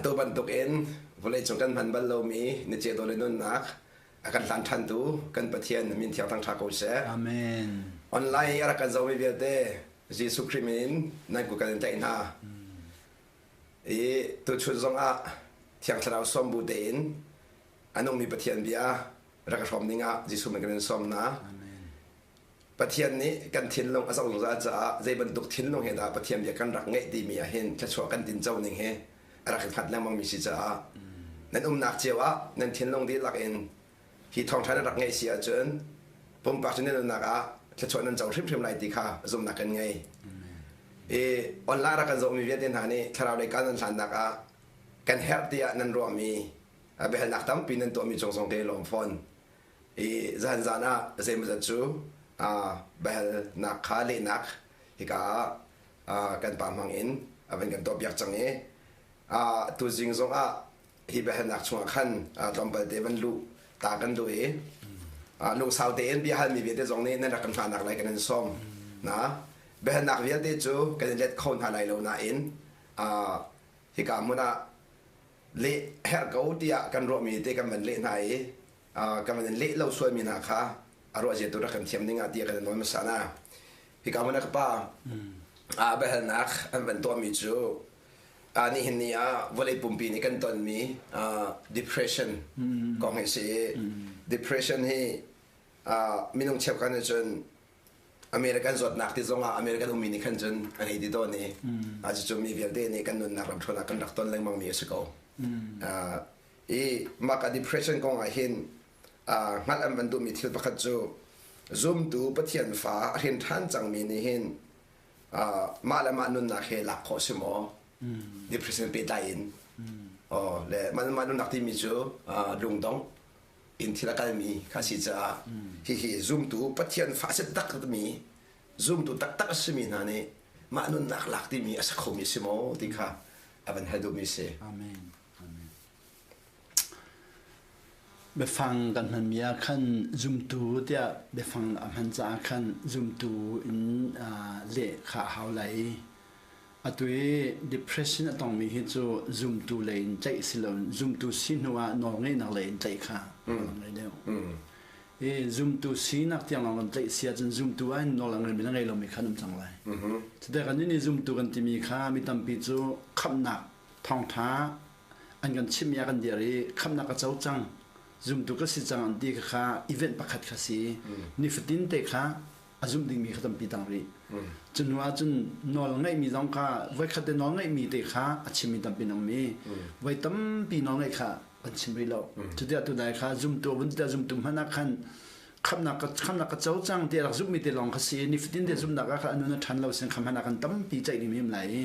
Atu bantukin vawleicung kan hman bal lomi na cedawh le nunnak a kan hlan ṭhantu kan Pathian min thiang thangṭha ko seh. Amen. Online i a rak kan zohmi vialte Jesuh Khrih min in nan kut kan in tlaih hna. I tuchun zongah Thiang Thlarau sawm bu tein a nungmi Pathian bia rak i hrawm dingah Jesuh min kan in sawm hna. Pathian nih kan thinlung a zoh zungzal caah zei bantuk thinlung he dah Pathian bia kan rak ngeih timi ah hin thluachuah kan tinco ning hi a rak i hngat lengmang mi si caah nan umnak cio ah nan thinlung dihlak in hi thawngṭha nan rak ngeih si ahcun pumpak cu nan nunnak ah thluachuah nan co hrimhrim lai ti kha zumhnak kan ngei. I online rak kan zohmi vialte hna nih thlarau lei kal nan hlannak ah kan herh tiah nan ruahmi biahalnak tampi nan tuahmi cung zong ke lawm fawn. I zan ah zeimawzat cu biahalnak kha lehnak hika ah kan pa hmang in a van kan tuahpiak cang i tuzing zong ah hi biahalnak chungah khan tlawmpal te van luh ta kan duh i lungsau tein biahalmi vialte zong nih nan rak kan hngahnak lai kan in sawm na biahalnak vialte cu kan in let kho hna lai lo nain hika hmun ah leh herh ko tiah kan ruahmi te kan van leh hna i kan van in leh lo sualmi hna kha a ruah zia tu rak kan thiam ding ah tiah kan in nawl hmasa na hika hmun ah ka pa a biahalnak an van tuahmi cu nihin ni ah vawlei pumpi nih kan tonmi depression kong hi si depression hi minung cheukhat nih cun American zawtnak ti zongah American ummi nih khan cun an hei ti tawn i cucu mi vialte nih kan nunnak lamthluan ah kan rak ton lengmang mi a si ko. I mah ka depression kong ah hin hngalh an van duhmi thil pakhat cu zumtu Pathian fa a hrin ṭhan cangmi nih hin mah le mah nunnak he lak khawh si maw? Depression pehtlai in. Oh, le mah le mah nunnak timi cu lungdong in thil a kalmi kha si caah hihi zumtu Pathian fa a si takmi zumtu taktak a simi hna nih mah nunnak lak timi a si khomi si maw ti kha a van hal duhmi si. Amen. Amen. Biafang kan hmanmi ah khan zumtu tiah biafang a hman caah khan zumtu in leh kha a hau lai. Atu i depression a tongmi hi cu zumtu lei in tlaih si loin zumtu si hnu ah nawlngeihnak lei in tlaih kha a ngei deuh. I zumtu sinak tiang lawng kan tlaih si ahcun zumtu ah hin nawl a ngeimi le ngei lomi kha an um cang lai. Cutikah kan nih zumtu kan timi kha mi tampi cu khamhnak thawngṭha an kan chimhmi ah kan dir i khamhnak ka co cang, zumtu ka si cang an ti kha event pakhat kha si. Nifatin te kha a zumh dingmi kha tampi tang rih. Cu hnu ah cun nawl ngeihmi zong kha voikhat te nawl ngeihmi te kha a chimmi tampi an um i voi tampi nawl ngeih kha an chim rih lo. Cutiah tunai kha zumtu vun ti zumtu hmanh ah khan khamnak ka khamnak ka co cang ti rak zumhmi te lawng kha si nifatin te zumhnak ah khan a nun a ṭhan lo sin kha hmanh ah kan tampi ceih ding mi lai i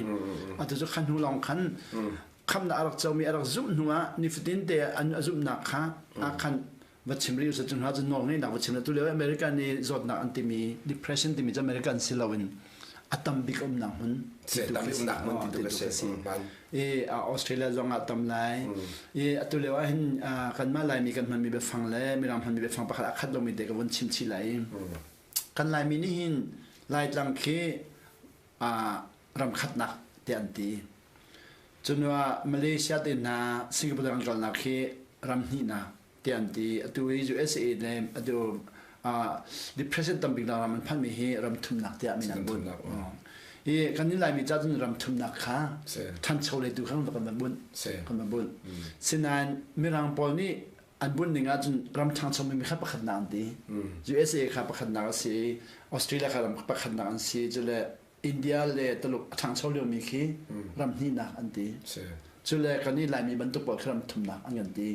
atu cu kha hnu lawng khan khamnak a rak comi a rak zumh hnu ah nifatin te an a zumhnak kha ah khan va chim rih usah cun cun nawl ngeihnak va chim tu lio America nih zawtnak an timi depression timi cu American si loin a tam bik umnak hmun umnak hmun ti tu si i Australia zong ah tam lai i atu lio ah hin kanmah Laimi kan hmanmi biafang le Mirang hmanmi biafang pakhat a khat lomi te ka vun chim chih lai kan Laimi nih hin Laitlang khi ram khatnak te an ti Cun Malaysia te hna Singapore kan kalnak khi ram hnihnak tiah an ti. Atu hi USA le atu depression tambik ram an phanmi hi ram thumnak tiah min an bunh. I kan nih Laimi ca cun ram thumnak kha ṭhancho lei tu kha kan van bunh. Kan van bunh. Sinain Mirang pawl nih an bunh ning ahcun ram ṭhangcho mi kha pakhatnak an ti. USA kha pakhatnak a si i Australia kha ram pakhatnak an si. Cule India le Tuluk a ṭhangcho liomi khi ram hnihnak an ti. Cule kan i Laimi bantuk pawl khi ram thumnak an kan ti.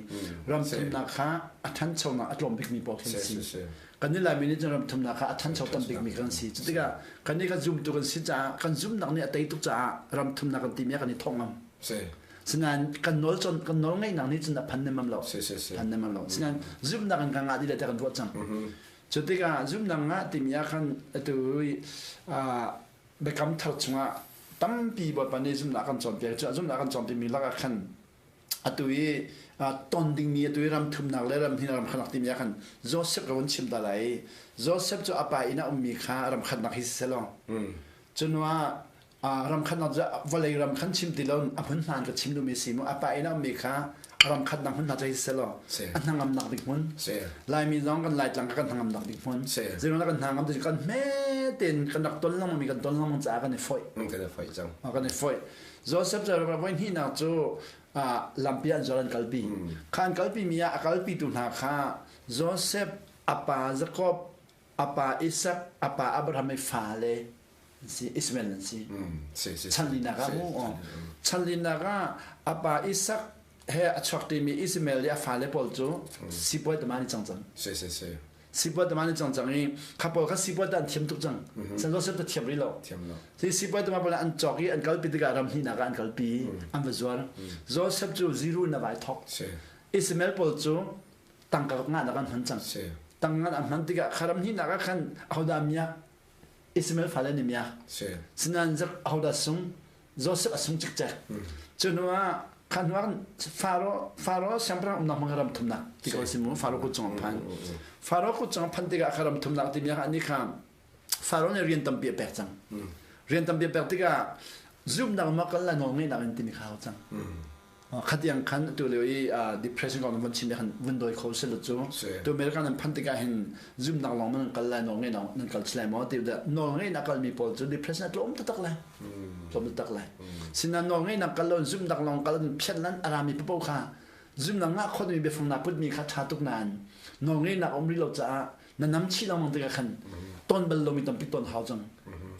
Ram thumnak kha a ṭhanchonak a tlawm bikmi pawl khi an si. Kan i Laimi nih cun ram thumnak kha a ṭhancho tam bikmi kan si. Cutikah kan i kan zumtu kan si caah kan zumnak nih a tei tuk caah ram thumnak kan timi ah kan i thawh ngam. Sinain kan nawl con kan nawl ngeihnak nih cun a phan nemam lo. Phan nemam lo. Sinain zumnak in kan ngah dih le kan ruah cang. Cu tikah zumnak ngah timi ah khan atu biakam thar chungah tampi Bawipa nih zumnak kan cawnpiak cu zumnak kan cawnpiakmi lakah khan atu i ton dingmi atu i ram thumnak le ram hnih ram khanak timi ah khan Joseph ka vun chim ta lai i Joseph cu a pa inn ah ummi kha ram khatnak hi si selaw cu hnu ah. Ram khat nak vawlei ram khan chim ti lo a hmun hmaan ka chim duhmi si mu a pa in a ummi kha ram khat nak hmun hna cu si selaw a hnangamnak ding hmun Laimi zong kan Laitlang kan hnangamnak ding hmun zeiruang kan hnangam ti kan hme tein kan rak ton lengmang mi kan ton lengmang caah kan i foih kan i foih cang kan i foih Joseph cu voi hnihnak cu lampi an zuar an kalpi kha an kalpi mi ah a kalpi tu hna kha Joseph a pa Jacob a pa Isaac a pa Abraham i fale an si Ishmael an si chanlinak ah mu chanlinak ah a pa Isaac he a chuak timi Ishmael i a fale pawl cu sipuai tama ni cang cang sipuai tama ni cang cang i kha pawl kha sipuai ta an thiam tuk cang San Joseph ta thiam rih lo si sipuai tama pawl an cawk i an kalpi tikah ram hnihnak ah an kalpi an va zuar Joseph cu zero na vai thok Ishmael pawl cu tangka nga nak an hman cang tangka an hman tikah kharam hnihnak ah khan ahodah miak Ismael fale nih miak. Sinain ahodah sung? Joseph a sung cikcek. Cu hnu ah kha hnu ah Faro Faro siangpahrang umnak hmun ram thumnak ti ko si mu Faro kut cung a phan. Faro kut cung a phan tikah kha ram thumnak timi ah ani kha Faro nih rian tampi a pek cang. Rian tampi a pek tikah zumnak ma kal la nawl ngeihnak in timi kha hau cang. Khatiang khan atu lio i depression kong vun chim khan vun doi kho se lo cu tu America nan phan tikah hin zumnak lawng nan kal lai nawl ngei nan kal lai maw ti da nawl ngei na kal mi pawl cu depression a tlawm taktak lai tlawm taktak lai sinan nawl ngei na kal lo zumnak lawng kal phiat lan arami papo kha zumnak nga khon mi biafang na put mi kha tha tuk nain nawl ngei nak um ri lo caah na nam chih lengmang tikah khan ton bal lomi tampi ton hau cang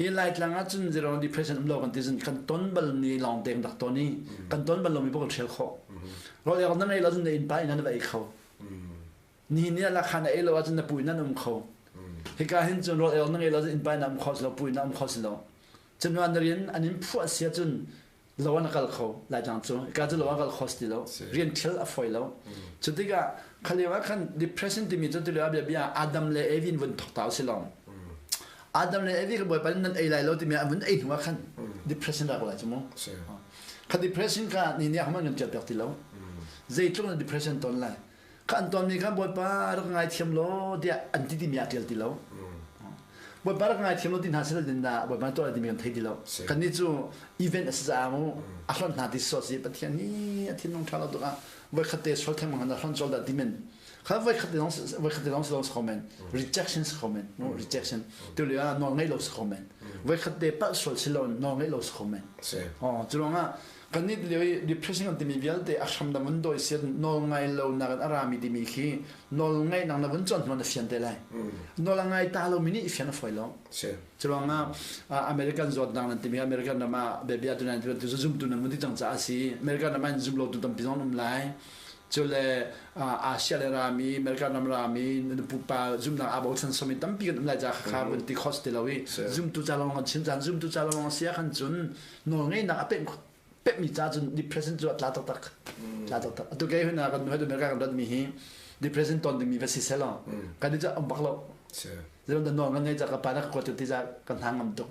i laitlang ah cun zero depression um lo kan ti cun kan ton bal ni lawng te kan rak ton i kan ton bal lomi pok kan ṭhial khawh rawl ek na ngei lo cun na innpa inn ah na va ei kho ni ni ah lakha na ei lo ahcun na pu inn ah na um kho hika hin cun rawl ek na ngei lo cun innpa inn ah um kho si lo pu inn ah um kho si lo cun na rian an in phuah si ahcun lo an kal kho laitlang cu ka cu lo an kal kho ti lo rian thil a foi lo cu tikah khalio ah khan depression timi cu tulio bia bia Adam le Evi vun thok ta si long Adam le Evi ka bawipa nan ei lai lo timi an vun ei hnu ah khan depression rak lai cu mu kha depression kha ni ni ahman kan tial piak ti lo zeitluk na depression ton lai Kha an tonmi kha Bawipa rak ngaithiam law tiah an ti timi ah ṭial ti lo. Bawipa rak ngaithiam law ti hna sila din dah Bawipa tuah timi kan thei ti lo. Kannih cu event a si caah mu a hlonh hna ti so si Pathian hi a thinlung ṭha lo tuk ah voikhat te sual theng mang a hlonh colh dah ti men. Kha voikhat te lawng voikhat te lawng si lawng si kho men. Rejection si kho men. No rejection. Tu lio ah nawl ngeih lo si kho men. Voikhat te palh sual si lo nawl ngeih lo si kho men. Oh, cu ruangah Kannih lio i depression kan timi vialte a hram na vun dawi sian nawl ngai lo nak in a rami timi khi nawl ngaihnak na vun cawn hnu na fian te lai. Nawl a ngai ta lomi nih i fian a fawi lo. Curuangah American zawtnak nan timi American ram ah bia tu nan tu zumtu nan vun ti cang caah a si. American ram ah in zum lo tu tampi zong um lai. Cule Asia le rami, American ram rami, pupa zumnak aa bochan somi tampi kan um lai ca kha vun ti khos ti lo i zumtu ca lawng kan chim caan zumtu ca lawng sia khan cun nawlngeihnak a pemh pemhmi ca cun depression cu a tla taktak tla taktak atu kei huna kan nu America kan rat mi hi depression ton dingmi va si selaw kan i ca um bak lo zeilon da nawl ngan ngei ca ka pa na ka kuat ti za kan hang ngam tuk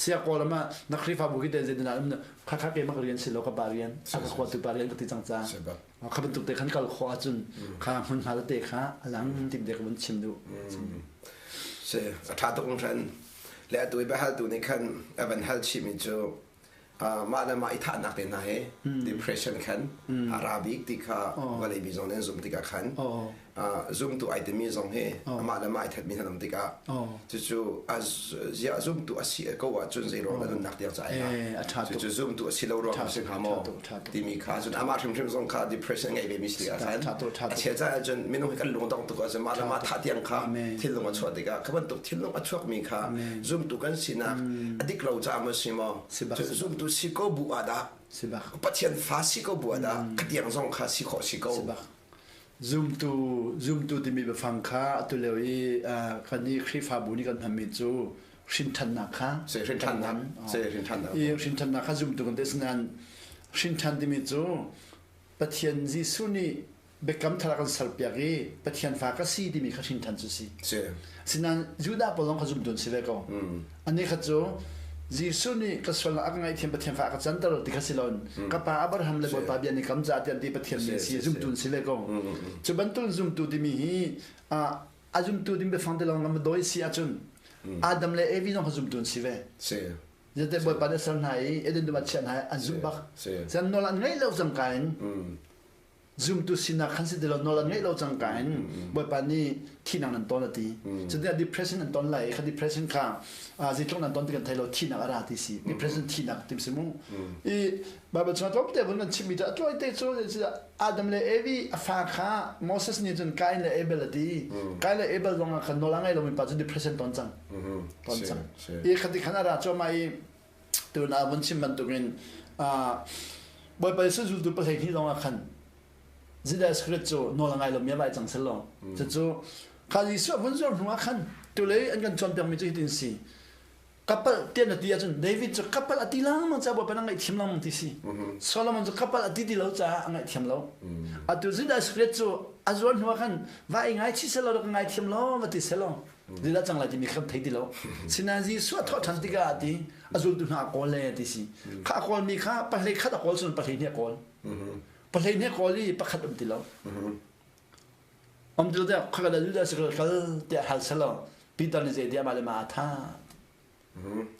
sia kawlam ah na Khrihfabu ki te zeitin um kha kha ke mak rian si lo ka pa rian a ka kuat tu pa rian ka ti cang ca kha bantuk te khan kal kho ahcun kha hmun hma te kha alang tim te ka vun chim duh si a tha tuk hran Le atu i biahaltu nih khan a van hal chihmi cu mah le mah i thahnak te hna hi depression khan a ra bik ti kha vawlei mi zong nih an zumh tikah khan zumtu ai timi zong hi amah le mah ai thatmi hna um tikah cucu ziah zumtu a si ko ahcun zei ruang dah nunnak tiang ca ai cucu zumtu a si lo ruang a si hnga maw timi kha cun amah hrimhrim zong kha depression ngei ve mi si ah khan a chia caan ahcun minung hi kan lung dong tuk ahcun mah le mah thah tiang kha thinlung a chuah tikah kha bantuk thinlung a chuak mi kha zumtu kan sinak a dik lo caah maw si maw zumtu si ko bu ah dah Pathian fa si ko bu ah dah khatiang zong kha si khawh si ko zumtu zumtu timi biafang kha atu lio i kan i Khrihfabu nih kan hmanmi cu hrinthannak kha hrinthannak i hrinthannak kha zumtu kan ti asinain hrinthan timi cu Pathian Jesuh nih biakam thar kan serpiak i Pathian fa ka si timi kha hrinthan cu si. Asinain Judah pawl zong kha zumtu an si ve ko. Ani kha cu Jesuh nih ka sualnak a ka ngaihthiam Pathian fa a ka canter ti kha si loin ka pa Abraham le Bawipa bia nih kam caah tiah ti Pathian mi si zumtu an si ve ko. Cu bantuk zumtu timi hi a zumtu ding biafang te lawng lam dawi si ahcun Adam le Evi zong kha zumtu an si ve. Zate Bawipa nih ser hna i Eden dum ah chiah hna i an zumh bak. Cun nawl an ngaih lo cangka in zumtu sinak khan si ti lo nawl an ngaih lo cangka in Bawipa nih thihnak nan ton a ti. Cuti depression an ton lai i kha depression kha zeitluk nan ton ti kan thei lo thihnak a ra ti si. Depression thihnak ti si mu. I Bible chungah tlawmte vun kan chimmi cu a tlawite cu Adam le Evi a fa kha Moses nih cun Kain le Abel a ti. Kain le Abel zong ah khan nawl a ngei lomi pa cu depression ton cang. Ton cang. I khati khan a ra cuahmah i tun ah vun chim bantukin Bawipa Jesuh zultu 12 zong ah khan Judas Iscariot cu nawl a ngai lomi a vai cang sel lo. Cucu kha Jesuh a vun zuar hnu ah khan tulei an kan cawnpiakmi cu hitin si. Kapal tiah na ti ahcun David cu kapal a ti lengmang caah Bawipa na ngaihthiam lengmang ti si. Solomon cu kapal a ti ti lo caah a ngaihthiam lo. Atu Judas Iscariot cu a zuar hnu ah khan va i ngaichih selaw ka ngaithiam lo va ti selaw zeidah cang lai timi kha kan thei ti lo. Sinain Jesuh a thawh ṭhan tikah a ti a zultu hna a kawl le ti si. Kha a kawlmi kha pahlei khat a kawl cun pahlei hnih a kawl. Pahlei hnih a kawl i pakhat um ti lo. Um ti lo tiah khaka dah Judas kal kal tiah hal selaw Peter nih zei tiah mah le mah aa thah.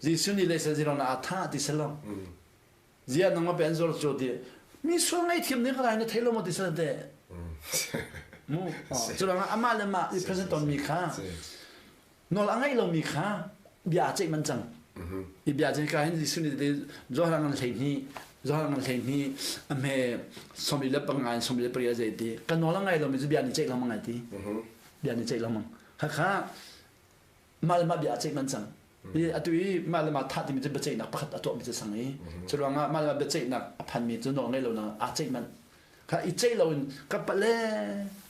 Jesuh nih le zirong aa thah ti selaw. Ziah nang ma pen zor cu ti mi sual ngaihthiam ning ka rai na thei lo maw ti sel te. Mu cu ruangah amah le mah i present ton mi kha nawl a ngaih lomi kha bia a ceih man cang. I bia ceih ka hin Jesuh nih Johan ngan 12 Johan ngan 12 a hme 45 in 48 a zei ti ka nawl a ngai lomi cu bia nih ceih lengmang ai ti. Bia nih ceih lengmang. Khakha mah le mah bia a ceih man cang. I atu i mah le mah thah timi cu biaceihnak pakhat a tuahmi cu sang i cu ruangah mah le mah biaceihnak a phanmi cu nawl ngei lo na aa ceih manh. Kha i ceih lo in ka pale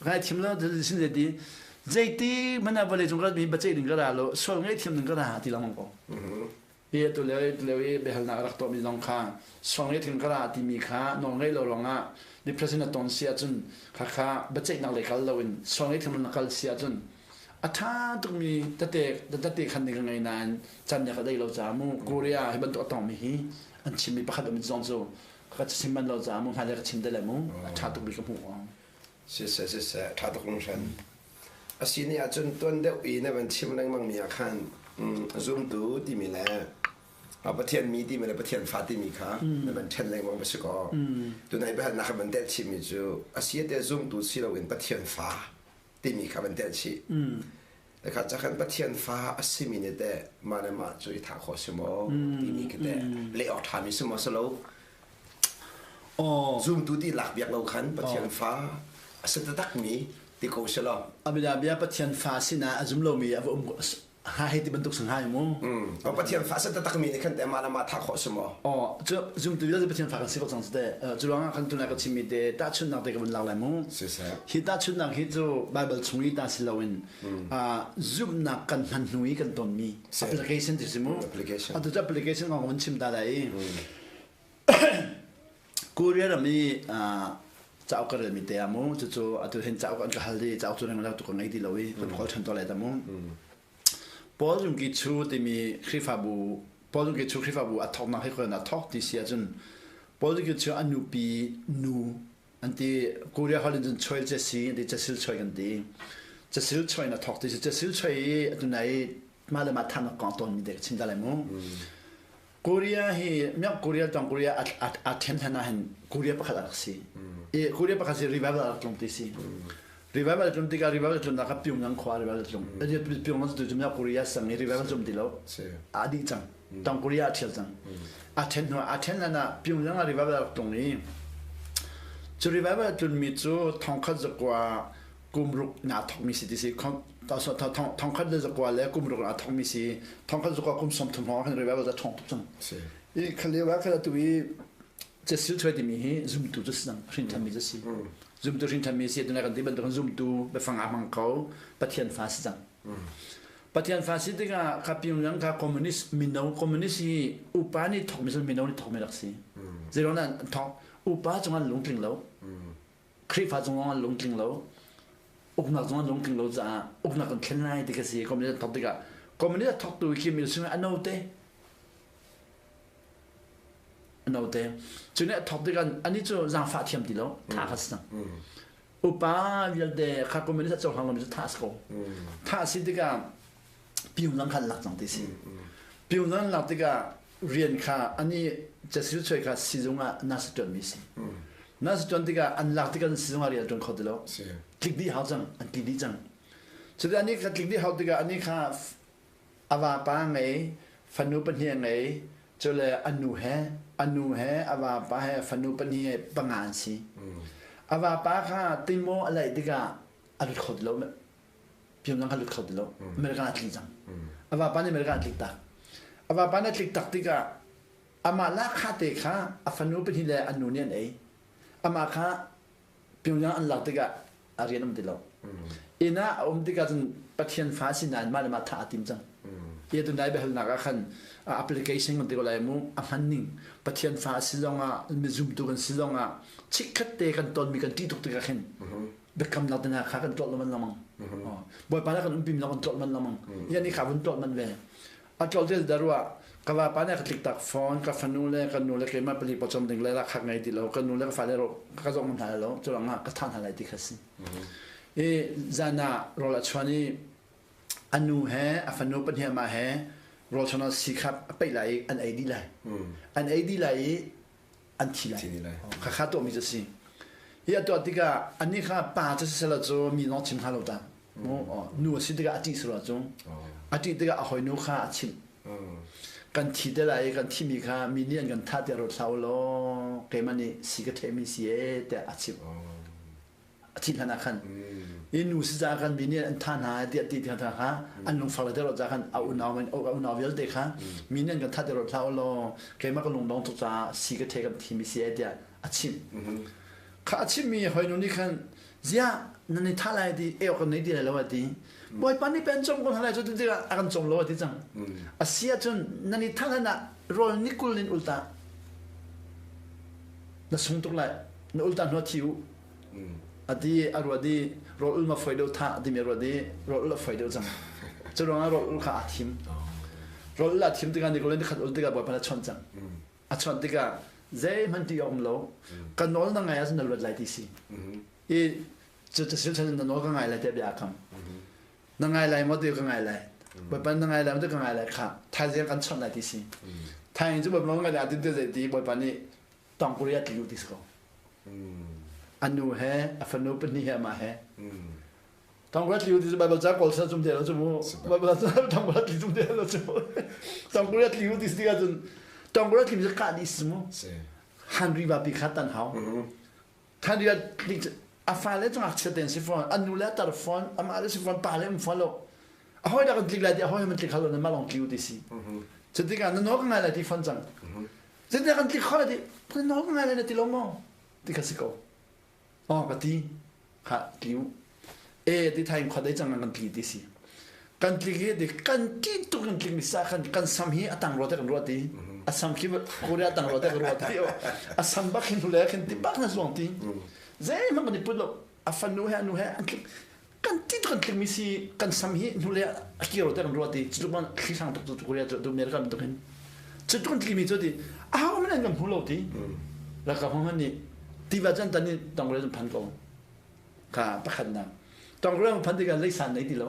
ngaithiam lo sin zeiti zeiti hmanh ah vawlei cung ka mi biaceih ding ka ra lo sual ngaihthiam ding ka ra ti lengmang ko. Hi atu lio i lio i biahalnak a rak tuahmi zong kha sual ngaihthiam ka ra timi kha nawl ngei lo ruangah depression a ton si ahcun khakha biaceihnak lei kal loin sual ngaihthiam na kal si ahcun a ṭha tukmi tete tete khan ding ka ngei nain chan nih ka dei lo caah mu Korea hi bantuk a tongmi hi an chimmi pakhat um zong cu ka chim man lo caah mu hmailei ka chim te le mu a ṭha tuk bik ka hmuh. Siseh siseh ṭha tuk hringhran. A si ni ahcun tuan deuh i na van chim lengmang mi ah khan zumtu timi le Pathian mi timi le Pathian fa timi kha na van ṭhen lengmang va si kaw tunai biahalnak kan van telh chihmi cu a si te zumtu si loin Pathian fa timi kha van telh chih. Kha ca khan Pathian fa a simi nih teh mah le mah cu i thah khawh si maw timi khi teh leh awk ṭhami si maw si lo zumtu ti lak biak lo khan Pathian fa a si taktakmi ti ko si lo. Abia Pathian fa sinah a zum lomi a va um ha hei ti bantuk sang hai mu. Pathian fa si taktakmi nih khan teh mah le mah thah khawh si maw? Oh, cu zumtu vialte Pathian fa kan si ko cang te. Cu ruangah kan tunai ka chimmi te tahchunhnak te ka vun lak lai mu. Hi tahchunhnak hi cu Bible chung i ta si loin zumhnak kan hman hnu i kan tonmi application ti si mu. Atu cu application kong ka vun chim ta lai i Korea ram i cauk ka relmi te ah mu cucu atu hin cauk an ka hal i cauk cu reng lo tu ka ngei ti lo i ka kawl ṭhan to lai ta mu. Paul Yungki Chu timi Khrihfabu Paul Yungki Chu Khrihfabu a thawknak hi khoin a thawk ti si ahcun Paul Yungki Chu a nupi nu an ti Korea holh in cun Choi Jesi an ti Cecil Choi kan ti Cecil Choi in a thawk ti si Cecil Choi i atu nai mah le mah thahnak kong tawnmi te ka chim ta lai mu. Korea hi Miak Korea tong Korea a then hlan ah hin Korea pakhat a rak si. I Korea pakhat si revival a rak tlung ti si. Revival a tlung tikah revival a tlunnak kha Pyongyang khua revival a tlung. Pyongyang cu Miak Korea sang i revival zum ti lo. A dih cang. Tong Korea a thial cang. A then hnu a then hlan ah Pyongyang ah revival a rak tlung i cu revival a tlunmi cu thongkhat zakua kumruk na thawkmi si ti si thongkhat le zakua le kumruk na thawkmi si thongkhat zakua kum 30 hrawng khan revival za thong tuk cang i khale wa khala tu i cesil choi timi hi zumtu cu si cang hrin thanmi cu si zumtu hrin thanmi si tuna kan ti bantuk zumtu biafang a hmang ko pathian fa si cang pathian fa si tikah kha Pyongyang kha communist mino communist hi upa nih thawkmi sun mino nih thawkmi rak si zeiruang dah thawk upa cungah lungtling lo Khrihfa zong an lungtling lo uknak zong an lungtling lo caah uknak kan thlen lai ti ka si communist an thawk tikah communist a thawktu khi mi sung a note a note cu nih a thawk tikah ani cu zaangfah thiam ti lo tha kha si cang upa vialte kha communist a cohlang lomi cu tha si ko tha si tikah Pyongyang khan lak cang ti si Pyongyang lak tikah. rian kha ani Jesuh chuai kha sizung ah nurse ṭuanmi si. Nurse ṭuan tikah an lak tikah sizung ah rian ṭuan kho ti lo. Tlik dih hau cang, an tlik dih cang. Cuti ani kha tlik dih hau tikah ani kha a vapa ngei, fanu pahnih a ngei, cule a nu he, a nu he, a vapa he, fanu pahnih he panga an si. A vapa kha timaw a laih tikah a lut kho ti lo. Pyongyang kha lut kho ti lo. America a tli cang. A vapa nih America a tlik tak. A vapa nih a tlik tak tikah amah lahkhah te kha a fanu pahnih le a nu nih an ei. Amah kha Pyongyang an lak tikah a rian um ti lo. Inn ah a um tikah cun Pathian fa si nain mah le mah thah a tim cang. Hi tu nai biahalnak ah khan application kan ti ko lai mu a hman ning Pathian fa si zongah mi zumtu kan si zongah chikkhat te kan tonmi kan ṭih tuk tikah khin biakamnak te hna kha kan tlolh man lengmang. Bawipa nih kan umpi mi kan tlolh man lengmang. Hi ni kha vun tlolh man ve. A tlolh te darua ka vapa nih ka tlik tak fawn ka fanu le ka nu le keimah pali pawcawm ding le khak ngei ti lo ka nu le ka fale ro ka zong hna lo cu ruangah ka than hna lai ti kha si. I zan ah rawl a chuan i a nu he a fanu pahnih mah he rawl chuan ah si kha a peih lai i an ei dih lai. An ei dih lai i an thi lai. Khakha tuahmi cu si. Hi a tuah tikah anih kha pa cu sisela cu mi lawng chim hnga lo ta. Nu a si tikah a ṭih sura cu. A ṭih tikah a hawinu kha a chimh. Kan thi te lai i kan thimi kha mi nih an kan thah tiah ruat hlah u law keimah nih si ka ṭhehmi si ee tiah a chimh. A thih hlan ah khan i nu si caah khan mi nih an thah hna tiah ti ti kha an lungfak le te caah khan a unau a unau vialte kha mi nih an kan thah ti hlah u law keimah ka lungdong tuk caah si ka ṭheh kan thimi si ee tiah a chimh. Kha a chimmi hoi nu nih khan ziah nan i thah lai ti e awk kan nei ti lai lo a ti. Bawipa nih pen cawm ko hna lai cu ti tikah a kan cawm lo a ti cang. A si ahcun nan i thah hlan ah rawl ni kul in ul ta. Na sung tuk lai. Na ul ta hnu thi u. A ti a ruat i rawl ul ma foi deuh thah timi a ruat i rawl ul a foi deuh cang. Cu ruangah rawl ul kha aa thim. Rawl ul aa thim tikah ni kul in ni khat ul tikah Bawipa nih a chawnh cang. A chawnh tikah zeihmanh ti a um lo. Ka nawl na ngai ahcun na luat lai ti si. I cu cu sil na nawl ka ngai lai tiah bia aa kam. Na ngai lai maw ti ka ngai lai. Bawipa na ngai lai maw ti ka ngai lai kha thaizing kan chawnh lai ti si. Thaizing cu Bawipa ngai lai ti ti ti Bawipa nih tongkuri a tli ti si ko. A nu he a fanu pahnih he amah he. Tongkuri a tli ti cu Bible ca kawl sa cum te lo cu mu. Bible ca tongkuri a tli cum te lo cu. Tongkuri a tli ti si tikah cun tongkuri a tli cu kah dih si mu. Hanri va pi kha tan hau. Than ri tli a fale cu ngakchia ten si fawn, an nu le a tar fawn, amah le si fawn, pa le um fawn lo. A hawi dah kan tlik lai ti a hawi man tlik hal lo na mah lawng tli u ti si. Cu tikah na nawl ka ngai lai ti fawn cang. Zeitindah kan tlik kho lai ti na nawl ka ngai lai na ti lo maw? Ti kha si ko. Aw ka ti. Kha tli u. E ti thain khua dei cang kan tli ti si. Kan tlik hi ti kan ti tuk kan tlik mi sa khan kan sam hi a tang ro te kan ruat ti. A sam khi Korea tang ro te kan ruat ti. A sam bak hin le khin ti bak na zuang ti. Zeihmanh kan i put lo. A fanu he anu he an tlik kan ti tuk kan tlik mi si kan sam hi hnu le a kir ro te kan ruat ti. Cu tuk thli sang tuk tu Korea tu America tuk hin. Cu tuk kan tlik mi cu ti a ho man an kan hmu lo ti. Ralkap hmang nih tiva cun tan i tong re phan ko. Kha pakhatnak tongruang phan tikah leisan nei ti lo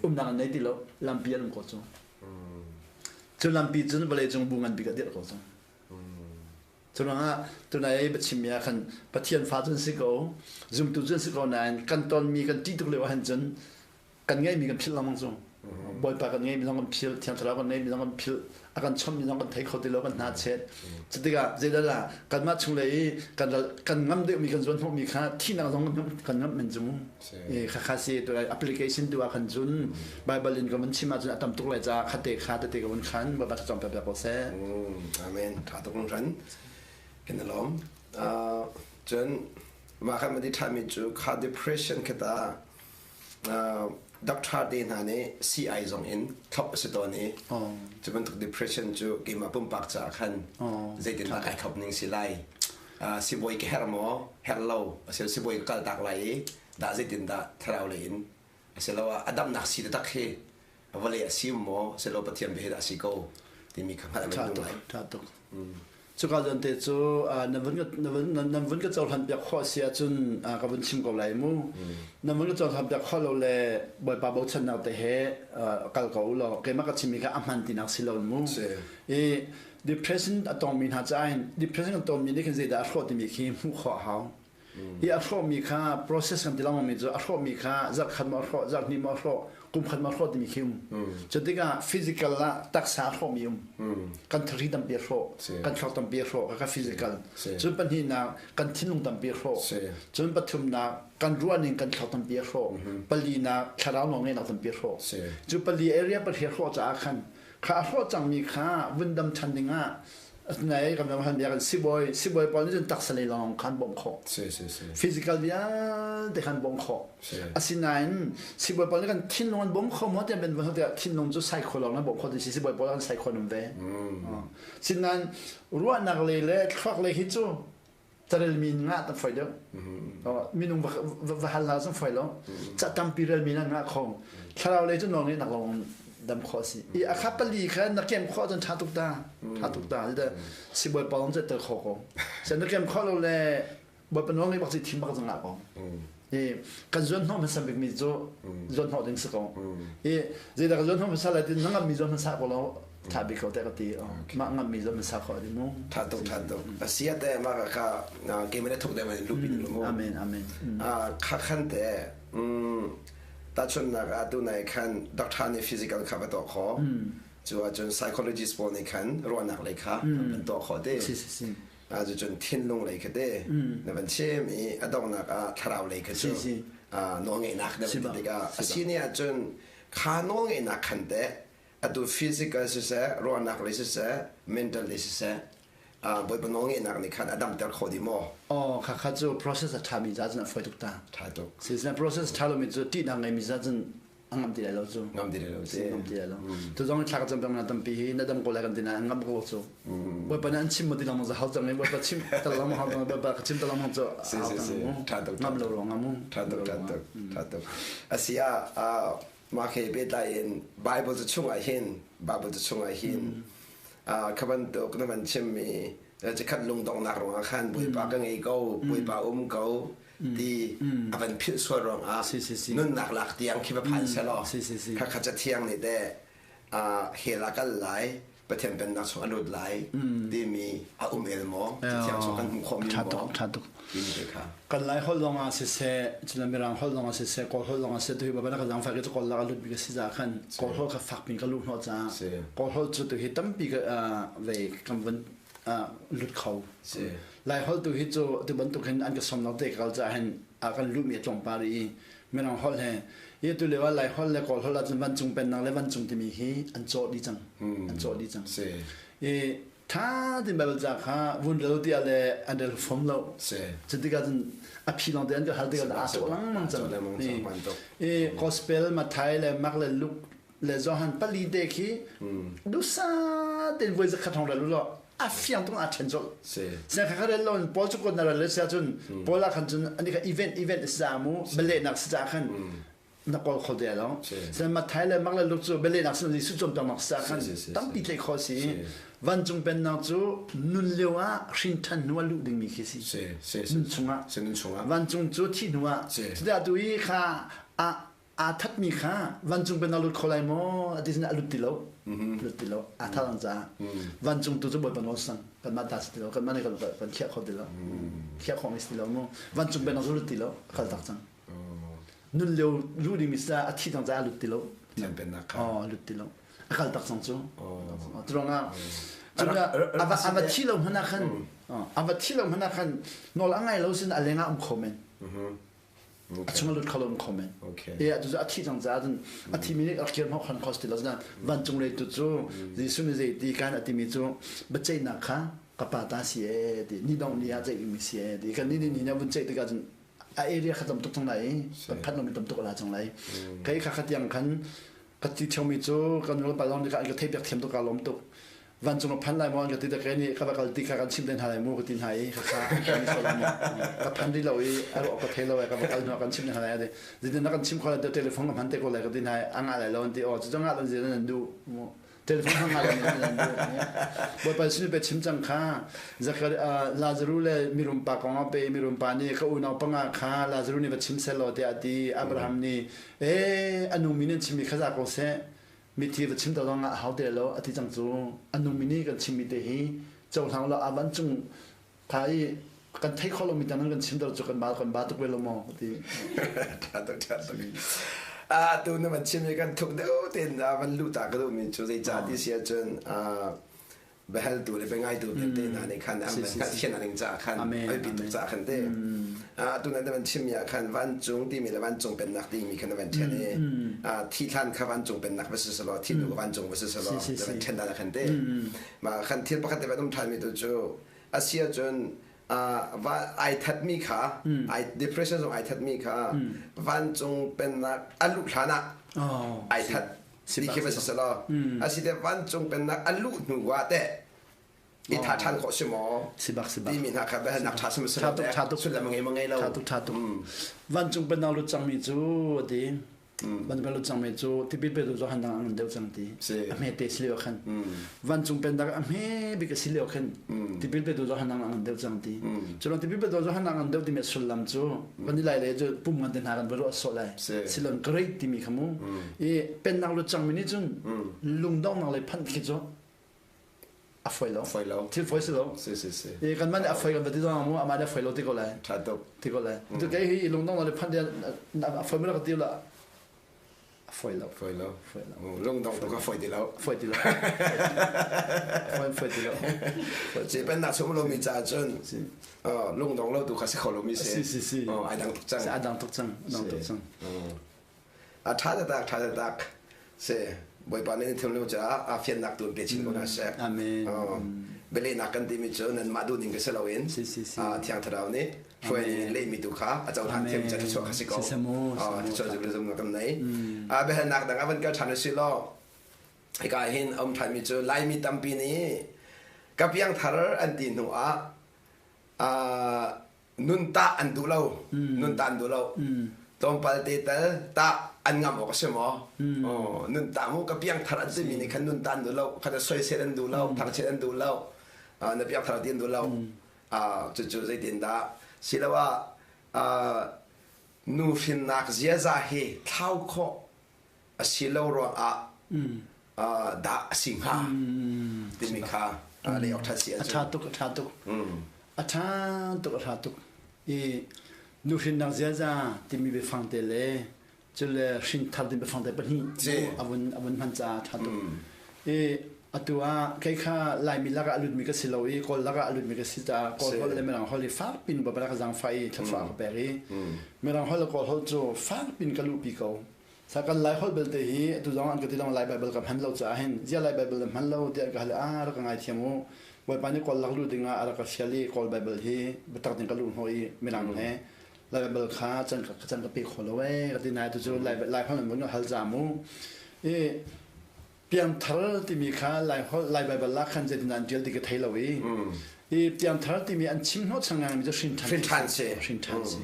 umnak an nei ti lo lampi an um ko cu cu lampi cun vawlei cung bu ngan bik a dirh ko cu cu ruangah tunai biachimmi ah khan Pathian fa cun si ko zumtu cun si ko nain kan tonmi kan ṭih tuk lio ah hin cun kan ngeihmi kan philh lengmang cu Bawipa kan ngeihmi zong kan philh Thiang Thlarau kan ngeihmi zong kan philh a kan chawmmi zong kan thei kho ti lo kan hna chet cutikah zeidah lah kanmah chunglei i kan kan ngam deuhmi kan zuan hnawhmi kha thihnak zong kan ngamh men cu e kha kha si tu application tu ah khan cun Bible in ka vun chim ahcun a tam tuk lai caah khate kha tete ka vun khan Bawipa cawm piak ko seh Amen tha tuk ran kan lawm cun mah khan madi ṭhami cu kha depression kha ta Doctor te hna nih sii zong in thlop a si tawn i cu bantuk depression cu keimah pumpak caah khan zeitindah kai thlop ning si lai sibawi ka herh maw herh lo asilo sibawi ka kal tak lai i dah zeitindah thlarau lei in asiloah a damnak si taktak hi vawlei a si maw asilo Pathian bia hi dah a si ko timi kha hngalh a ngai. Tha tuk. Cuka zawn te cu nan vun nan vun ka cohlan piak khawh si ahcun ka vun chim ko lai mu. Nan vun ka cohlan piak khawh lo le Bawipa bochannak te he kal ko u law keimah ka chimmi kha a hman tinak si lo mu. I Depression a tongmi hna caah hin depression a tongmi nih khin zeidah a hrawh timi khi hmuh khawh a hau. Hi a hrawhmi kha process kan ti lengmang mi cu a hrawhmi kha zarh khat maw a hrawh, zarh hnih maw a hrawh, kum khat maw a hrawh timi khi um. Cu tikah physical ah taksa a hrawhmi um. Kan thari tampi a hrawh, kan thluak tampi a hrawh, kha physical. Cun pahnihnak kan thinlung tampi a hrawh. Cun pathumnak kan ruahning kan thluak tampi a hrawh. Palinak thlarau nawlngeihnak tampi a hrawh. Cu pali area pahnih a hrawh caah khan kha a hrawh cangmi kha vun dam ṭhan dingah nai kan ram han bia kan sibawi sibawi pawl nih cun taksa lei lawng khan bawmh khawh physical vialte khan bawmh khawh asinain sibawi pawl nih kan thinlung an bawm kho maw tiah ben van tiah thinlung cu psycho lawng na bawmh khawh ti si sibawi pawl kan psycho num ve sinain ruahnak lei le thluak lei hi cu carelmi ngah tam foi deuh minung va hal hna zong foi lo ca tampi relmi na ngah kho thlarau lei cu nawl ngeihnak lawng dam khawh si i a kha pali kha na kem khawh cun tha tuk ta tha tuk ta de sibawi pa lawng tel kho ko se na kem khawh lo le bawipa nawl ngei bak si thim bak zong ngah ko i kan zuan hnawh hmasa bik mi cu zuan hnawh ding si ko i zeidah ka zuan hnawh hmasa lai ti na ngammi zuan hmasa ko lo tha bik ko te ka ti mah ngammi zuan hmasa ko di mu tha tuk tha tuk asia te ma ka ke mene thuk de ma lu pin lu mu amen amen kha khan te ta chun nak a tu nai khan doctor nih physical kha va to kho cu ahcun psychologist pawl nih khan ruahnak lei kha an tuah khawh te si si si cucun thinlung lei kha te na van chim i a donghnak ah thlarau lei kha cu nawlngeihnak deuh ti tikah a si ni ahcun kha nawlngeihnak khan teh atu physical siseh ruahnak lei siseh mental lei siseh bawipa nawlngeihnak nih khan a damter kho dih maw? Aw kha kha cu process a ṭhami ca cun a fawi tuk ta. Ṭha tuk. Si process ṭha lomi cu ṭihnak ngeimi ca cun a ngam ti lai lo cu ngam ti lai lo si ngam ti lai lo tu zong thla ka cam peng na tampi hi na dam ko lai kan ti na ngam ko cu bawipa na an chim mo ti lang mo hau cang bawipa chim tal lang mo hau cang bawipa ka chim tal lang mo cu si si si tha tuk ngam lo ro ngam tha tuk tha tuk tha tuk asia ma khe pe tlai in bible cu chungah hin bible cu chungah hin kha bantuk na van chim mi chikhat lungdonghnak ruangah khan bawipa ka ngei ko bawipa um ko ti a van philh sual ruangah nunnak lak tiang khi va phan selaw kha kha cathiang nih teh hell ah kal lai Pathian pennak chung a lut lai timi a um el maw cathiang chung kan hmuh khawhmi maw timi te kha kan lai holh zong ah siseh cun mirang holh zong ah siseh kawl holh zong ah siseh tuhi baba na ka zangfak i kawl lak a lut mi ka si ca khan kawl holh kha fak pin ka luh hnawh caah kawl holh cu tuhi tampi ka ve kan vun lut kho lai holh tu hi cu tu bantuk hin an ka som lo te ka kal caah hin a kan luhmi a tlawmpal i mirang holh he i tu lio ah lai holh le kawl holh ahcun vancung pennak le vancung timi hi an cawh dih cang an cawh dih cang i tha tin Bible ca kha vun rel tiah le an rel fom lo cu tikah cun a phi lawng te an ka hal tikah aa cawh lengmang cang i gospel Matthai le Mark le Luke le Johan pali te khi dusa ten voi zakhat hong rel u a fiang tung a ṭhen colh se kha rel lo Paul cu na rel le sia cun Paul ah khan cun ani kha event event si mu belehnak si ca khan na kawl kho de lo se Matthai le Mark le Luke cu belehnak sin Jesuh cawnpiaknak si khan tampi tlei kho si vancung pennak cu nun lio ah hrin ṭhan hnu ah luh dingmi khi si nun chungah vancung cu thi hnu ah cuti tu i kha a aa thatmi kha vancung pen a lut kho lai maw a ti sin a lut ti lo lut ti lo aa that ang caah vancung tu cu bawipa nawl sang kanmah ta si ti lo kanmah nih kan khiah kho ti lo khiah khawh mi si ti lo mu vancung pen a lut ti lo a kal tak cang nun lio lu ding mi sa a thi cang caah a lut ti lo oh lut ti lo a kal tak cang cu turangah a va thi lo hmanh ah khan a va thi lo hmanh ah khan nawl a ngai lo sin a leng ah um kho men a chung a lut kho lo kho men e atu cu a thi cang caah cun a thi mi nih rak kir hmok khan kho ti lo cun vancung lei tu cu Jesuh nih zei ti kan a timi cu biaceihnak kha ka pa ta si e ti ni dong ni ah ceih mi si e ti kan ni ni ni na vun ceih tikah cun a area kha tam tuk cang lai kan phat lomi tam tuk la cang lai kai kha kha tiang khan ka ti thiangmi cu kan nu le pa lawng nih ka thei piak thiam tuk ka lawm tuk vancung a phan lai maw an ka ti tak nih ka va kal ti kha kan chim den hna lai mu ka ti hna i ka kha ka phan rih lo i a ruah ka thei lo i ka va kal hnu kan chim hna lai ati zeitin na kan chim kho lai telephone ka hman te ko lai ka ti hna i a ngah lai lo an ti aw cu ngah lo zeitin nan duh mu telephone hmang ngah lo nan duh bawipa sin pe chim cang kha Zakar Lazaru le mirum pa kong a pe mirum pa nih ka unau panga kha Lazaru nih va chim seh law tiah a ti Abraham nih e a nungmi nan chimmi kha za ko seh. Mithi va chim ta zong ah hau te lo a ti cang cu. A nungmi nih kan chimmi te hi cohlang lo a vancung tha i kan thei kho lomi tang kan chim ter cu kan ba kan ba tuk ve lo maw ti. Tha tuk tha tuk. A tu na van chim i kan thuk deuh tein van luh ta ka duhmi cu zeicah ti si ahcun biahaltu le biangaitu vialte hna nih khan an van thian ning caah khan oi tuk caah khan te atu nan van chimmi ah khan vancung timi le vancung pennak timi khan van ṭhen i thi thlan kha vancung pennak va si selaw thi nu vancung va si selaw van ṭhen dan khan te ma khan thil pakhat te van um ṭhan mi tu cu a si ahcun ai thatmi kha ai depression zong ai thatmi kha vancung pennak a luh hlan ah ai that ti khi va si selaw a si te vancung pennak a luh hnu ah teh i tha ṭhan khawh si maw sibak sibak timi hna kha biahalnak ṭha sim ṭha tuk ṭha tuk sullam ngei ma ngei lo ṭha tuk ṭha tuk vancung pennak lut cangmi cu ati vancung lut cangmi cu tipil petu Johan dang an deuh cang ti a hme te si lio khan vancung pennak a hme bik a si lio khan tipil petu Johan dang an deuh cang ti culon tipil petu Johan dang an deuh timi sullam cu kan i lai le cu pum ngan te hna kan va ruah sawh lai silon great timi kha mu i pennak lut cangmi nih cun lungdonghnak lei phanh khi cu a foi lo foi lo thil foi si lo si si si i kan man a foi kan va ti zong mu amah le foi lo ti ko lai tha tuk ti ko lai tu kei hi lungdonghnak lei phanh a foi mi ka ti la a foi lo foi lo foi lo lungdong tu ka foi ti lo foi ti lo foi foi ti lo si pennak chung lo mi ca cun lungdong lo tu kha si kho lo mi si si si si ai dang tuk cang ai dang tuk cang dang tuk cang a tha tak tha tak si bawipa nih thil nu caah a fiannak tu pe chin ko na seh amen belehnak kan timi cu nanmah duh ning ka si loin thiang thlarau nih hruai ning lehmi tu kha a cohlan thiam ca thluachuah kha si ko thluachuah zumh zumh kan nei biahalnak dang a van kal ṭhan usih law hika hin a um ṭhanmi cu Laimi tampi nih ka piangthar an ti hnu ah nun tah an duh lo nun tah an duh lo tlawmpal te tal tah an ngam awk a si maw nun tah mu ka piangthar an timi nih khan nun tah an duh lo khan soisel an duh lo thangchiat an duh lo na piangthar ti an duh lo cucu zeitindah siloah nu hrinnak ziaza hi thlau khawh a si lo ruangah dah a si hnga timi kha lei awk ṭha si a ṭha tuk a ṭha tuk a ṭha tuk a ṭha tuk i nu hrinnak ziaza timi biafang te le cule hrinthar ding biafang te pahnih a vun hman caah ṭha tuk. I atu ah kei kha Laimi lakah a lutmi ka si lo i Kawl lakah a lutmi ka si caah Kawl holh le Mirang holh i fak pin Baibal ka zaangfah i thluachuah ka pek i Mirang holh le Kawl holh cu fak pin ka luhpi ko. Sa kan Lai holh belte hi atu zong an ka ti lawng Lai Baibal ka hman lo caah hin zia Lai Baibal na hman lo tiah ka hal i ah rak ka ngaithiam u. Bawipa nih Kawl lak luh dingah a rak ka fial i Kawl Baibal hi biatak ding ka luh hnawh i Mirang he Lai Baibal kha can ka can ka pe kho lo ee ka ti nai tu cu Lai Lai holh in vun hal za mu i piangthar timi kha Lai holh Lai Baibal ah khan zeitin an tial ti ka thei lo i i piangthar timi an chim hnawh chang ngai mi cu hrin ṭhan si hrin ṭhan si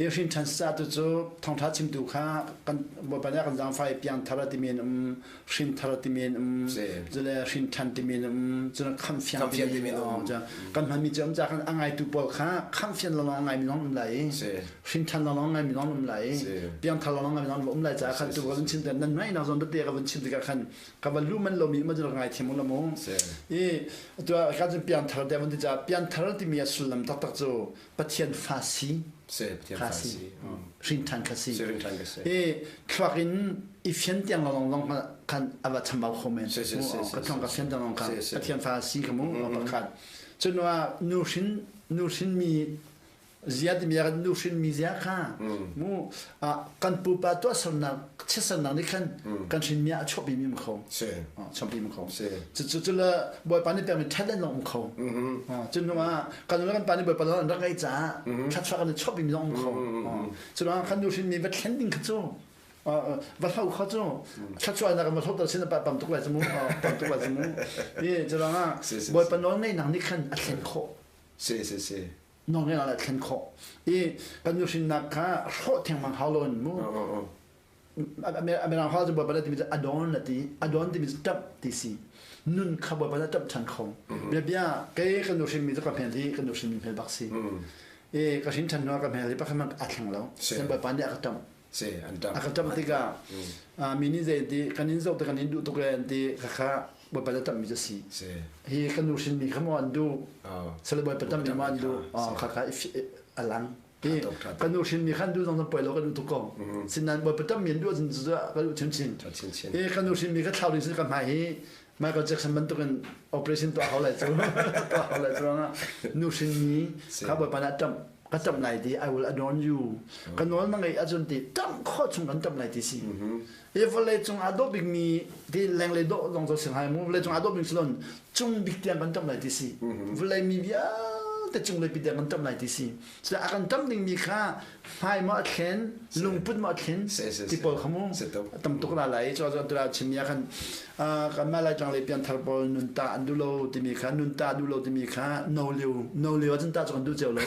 i hrin ṭhan sa tu cu thawngṭha chimtu kha kan Bawipa nih a kan zaangfah i piangthar timi an um hrinthar timi an um cule hrinṭhan timi an um cun khamfiang timi an um kan hmanmi cu um ca kan a ngaitu pawl kha khamfian lawng ngaimi lawng um lai i hrinṭhan lawng ngaimi lawng um lai i piangthar lawng ngaimi lawng um lai caah khan tu kan chim nan nai nak zon te ka van chim tikah khan ka van lu man lomi ma ngai thiam la mu i tu ka cun piangthar te van ti ca piangthar timi a sullam taktak cu Pathian fa si Pathian fa si hrinṭhan kha si hrinṭhan kha si i thluak in i fian tiang lawng lawng khan a va chambau kho men ka thong ka fian tiang lawng kha Pathian fa si ka mu pakhat cun nu hrin nu hrin mi zia timi ah nu hrin mi zia kha mu kan pupa tuahsernak chiatsernak nih khan kan hrinmi ah a chuahpi mi um kho chuahpi um kho cu cu le bawipa nih pekmi talent zong um kho cu hnu ah kan nu le kan pa nih bawipa an rak ngeih caah thluachuah kan i chuahpi mi zong um kho cu ah kan nu hrinmi va thlen ding kha cu va hlo kha cu thluachuah nak va hlo sin pa pam tuk lai cu mu pam tuk lai cu mu i cu ah bawipa nawl ngeihnak nih khan a thlen khawh si si si nawlngeihnak le thlen khawh i kan nuhrinnak kha hrawh thengmang hau loin mu Mirang holh cu Bawipa na timi cu adon na ti adon timi cu ṭap ti si nun kha Bawipa na ṭap ṭhan kho bia bia kei kan nuhrin mi cu ka hmel hi kan nuhrin mi hmel bak si i ka hrin ṭhan hnu ah ka hmel hi pakhat hmanh a thleng lo sen Bawipa nih a ka ṭamh. Si an ṭamh. A ka ṭamh tikah mi nih zei an ti kan in zoh te kan in duh tuk le an ti khakha Bawipa na ṭamhmi cu a si. Hi kan nu hrinmi kha maw an duh sile Bawipa ṭamhmi maw an duh khakha a lang. Hi kan nu hrinmi kha an duh zong poi lo kan duh tuk ko. Sinain Bawipa ṭamhmi an duh ahcun ka duh chinchin. Hi kan nu hrinmi kha thlau ding sin ka hmai hi Michael Jackson bantukin operation tuah hau lai cu tuah hau lai cu ruangah nu hrinmi kha Bawipa nih a ṭamh ka ṭamh lai ti I will adorn you ka nawl na ngeih ahcun ti ṭamh khawh chung kan ṭamh lai ti si i vawlei cung aa dawh bikmi ti lenglei dawh zong cu si hnga mu vawlei cung aa dawh bik si lon cung bik tiang kan ṭamh lai ti si vawlei mi vialte cung lei pi tiang kan ṭamh lai ti si cu a kan ṭamh dingmi kha hmai maw a thlen lungput maw a thlen ti pawl kha mu tam tuk la lai cu cu tura chimmi ah khan kanmah Laitlang lei pianthar pawl nun ta an duh lo timi kha nun ta duh lo timi kha no lio no lio ahcun ta cu kan duh cio lo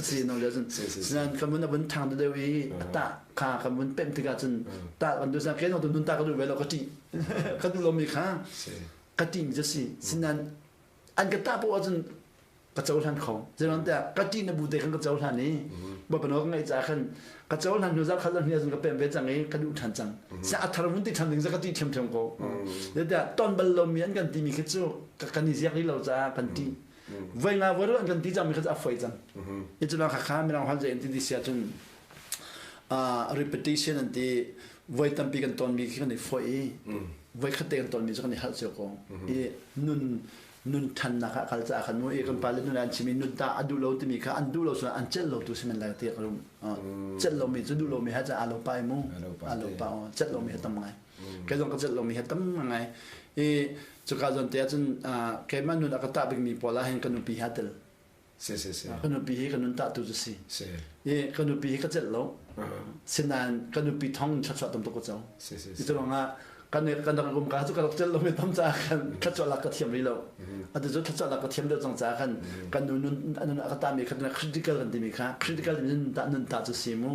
si no lio cun sinan kan vun a vun thang deuh i a ta kha kan vun pemh tikah cun ta kan duh sinan ke nun ta ka duh ve lo ka ṭih ka duh lomi kha ka ṭih mi cu si sinan an ka ta poah ahcun ka cohlan kho zeiruang tiah ka ṭih na bu te khan ka cohlan i bawipa nawl ka ngaih caah khan ka cohlan hnu zarh khat zarh hnih ahcun ka pemh ve cang i ka duh ṭhan cang sia a thar vun ti ṭhan ding cu ka ṭih ṭhiamṭhiam ko zeitiah ton bal lomi an kan timi khi cu kan i ziak rih lo caah kan ṭih voi nga voi an kan ti cangmi kha cu a foi cang i cu kha kha mirang holh zei an ti ti si ahcun repetition an ti voi tampi kan tonmi khi kan i foih i voi khat te kan tonmi cu kan i halh cio ko i nun nun ṭhannak ah kal caah khan mu i kan pale nun an chim i nun ta a duh lo timi kha an duh lo cun an celh lo tu si men lai ti ka rum celh lomi cu duh lomi ha ca aa lo pa i mu aa lo pa celh lomi ha tam ngai kei zong ka celh lomi ha tam ngai i cuka zawn te ahcun keimah nun a ka tah bikmi pawl ah hin ka nupi ha tel Si si si. Ka nupi hi ka nun tah tu cu si. Si. I ka nupi hi ka celh lo. Sinain ka nupi thong thluachuah tam tuk ka co. Si si si. Cu ruangah kan kan rak um ka cu ka rak celh lo mi tam caah khan thluachuah lak ka thiam rih lo. Atu cu thluachuah lak ka thiam deuh cang caah khan kan nu nun nun a ka tah mi kha critical kan timi kha critical nun ta nun ta cu si mu.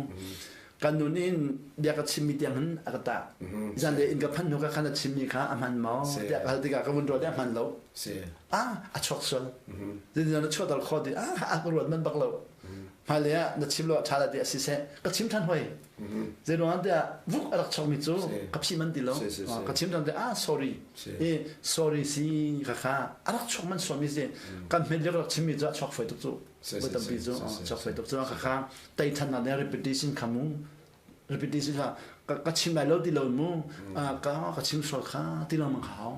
Kan nu nih bia ka chimmi tiang hin a ka tah. Zan le inn ka phanh hnu ka khan a chimmi kha a hman maw tiah ka hal tikah ka vun ruat i a hman lo. Ah a chuak sual. Zeitin na chuahter khawh ti ah a ka ruat man bak lo. Hmailei ah na chim lo a ṭha la ti a si seh ka chim ṭhan hoi. Zei ruangah tiah vuk a rak chuakmi cu ka phih man ti lo. Ka chim ṭhan ti ah sorry. I sorry si ka kha a rak chuak man sualmi si. Kan hmet lio ka rak chimmi cu a chuak foi tuk cu. Voi tampi cu chuak foi tuk cu ka kha tei ṭhannak le repetition kha mu repetition kha ka chim lai lo ti lo mu ka ka chim sual kha ti lengmang kha hau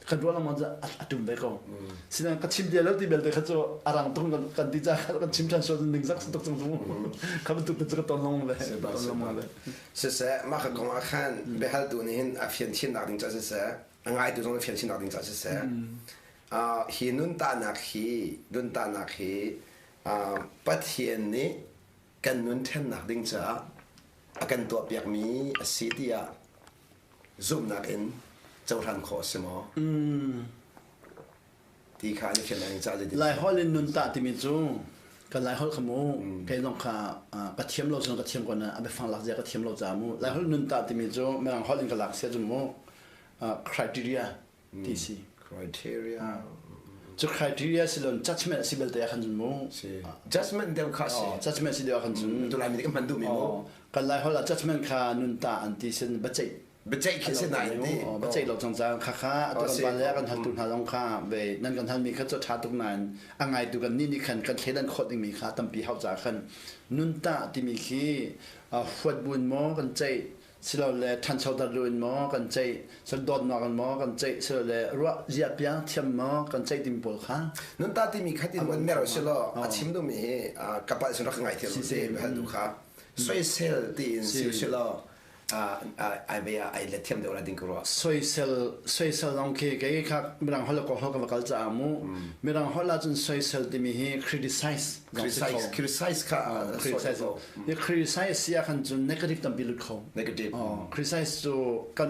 kan ruah lengmang cu a tum ve ko sinain ka chim bia lo ti belte kha cu a rang tung kan ti ca kan chim ṭhan sual ningzak tuk cang cu kha bantuk te cu ka ton lengmang ve ton lengmang ve siseh mah ka kong ah khan biahaltu nih hin a fian chinnak ding ca siseh a ngaitu zong a fian chinnak ding ca siseh hi nun tahnak hi nun tahnak hi Pathian nih kan nun ṭhennak ding caah a kan tuahpiakmi a si tiah zumhnak in cohlan khawh a si maw? Ti kha an i fian ning caah zeitin? Laiholh in nun tah timi cu kan Laiholh kha mu kei zong kha ka thiam lo cun ka thiam ko na a biafang lak zia ka thiam lo caah mu Laiholh nun tah timi cu Mirang holh in ka lak sia cu mu criteria ti si. Criteria. Cu criteria si lon judgment si belte ah khan cun mu. Si. Judgment deuh kha si. Judgment si deuh ah khan cun. Tu lai mi kan hman duh mi mu. Kan lai hol ah judgment kha nun ta an ti sin baceih. Baceih khi si na in ti. Baceih lo cang cang kha kha atu kan ban le kan hal tu hna zong kha ve nan kan hal mi kha cu tha tuk nain a ngai tu kan ni nih khan kan thleidan khawt ding mi kha tampi hau ca khan nun ta timi khi huat buin maw kan ceih silole ṭhanchoter duh in maw kan ceih sal dawtnak in maw kan ceih silole ruah zia piang thiam maw kan ceih timi pawl kha Nun ta timi khat in mun mer silo a chim duhmi hi kapal sin rak ngai thiam te hal du kha soisel tiin si silo ai ve ai let thiam deuh la ding ko ruah soisel soisel zong khi kei kha mirang holh ko hol ka va kal caah mu mirang holh ahcun soisel timi hi criticize criticize criticize kha criticize i criticize si ah khan cun negative tampi lut kho negative criticize cu kan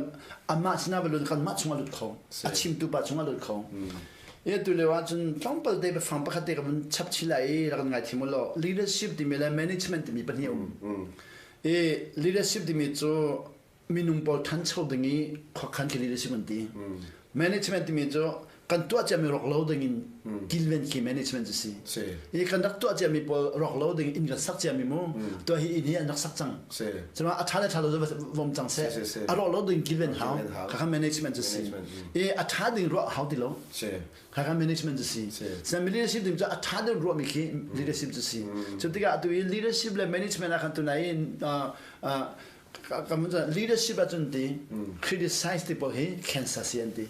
amah sinah va lut kanmah chungah lut kho a chimtu pa chungah lut kho i tu lio ah cun tlawmpal te biafang pakhat te ka vun chap chih lai i rak ngai thiam law leadership timi le management timi pahnih um i leadership timi cu minung pawl ṭhancho ding i khuakhan khi leadership an ti management timi cu Kan tuah ciami rawk lo ding in kilven khi management cu si. I kan rak tuah ciami pawl rawk lo ding in kan sak ciami mu. Tuah hi inn hi an rak sak cang. Cuma a ṭha le ṭha lo cu vom cang seh. A rawk lo ding kilven hau. Kha management cu si. I a ṭha ding ruah hau ti lo. Kha kha management cu si. San leadership ding cu a ṭha ding ruahmi khi leadership cu si. Cu tikah atu i leadership le management ah khan tunai in leadership ahcun ti criticize ti pawl hi cancer si an ti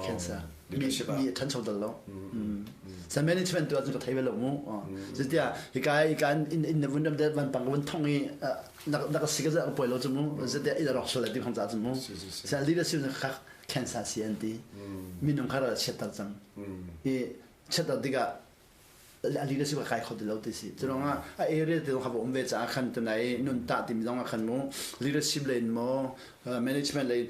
cancer mi mi a ṭhancho dal lo sa management tu ahcun ka thei ve lo mu zeitiah hika hika in in na vun ram van pang ka vun thong i na ka si ka za ka poi lo cu mu zeitiah i rawk sual ti khong ca cu mu sa leadership kha cancer si an ti minung kha ra chiatter cang i chiatter tikah a leadership a kai kho ti lo ti si cu ruangah a area te zong kha um ve caah khan tunai nun tah timi zong ah khan mu leadership lei in maw management lei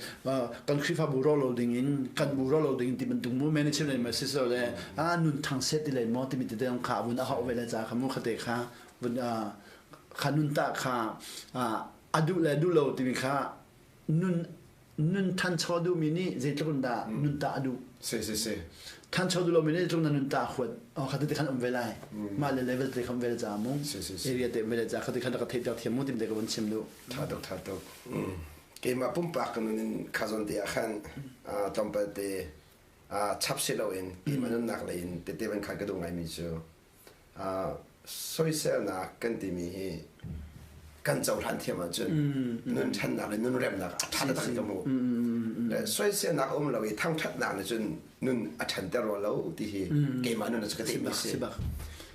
kan Khrihfabu ro lo ding in kan bu ro lo ding in ti bantuk mu management lei ma si so le a nun thang set ti lei maw timi te zong kha vun a hau ve le ca kha mu khate kha vun kha nun tah kha a duh le duh lo timi kha nun nun thancho duhmi nih zeitluk in dah nun tah a duh si si si thancho duh lomi nih zeitluk in nun tah a huat oh kha te khan um ve lai mah le level te khan ve le ca mu area te ve le ca kha te khan ka theih ter thiam mu tim te ka vun chim duh tha tuk tha tuk keimah pumpak ka nun in khazon te ah khan tlawmpal te chap si loin keimah nunnak lei in tete van khan ka duh ngaimi cu Soiselnak kan timi hi kan cohlan thiam ahcun nun ṭhannak le nun remnak a ṭha taktak in ka hmuh. Le soiselnak a um lo i thangṭhatnak nih cun nun a ṭhanter rua lo ti hi keimah nun cu ka theihmi a si.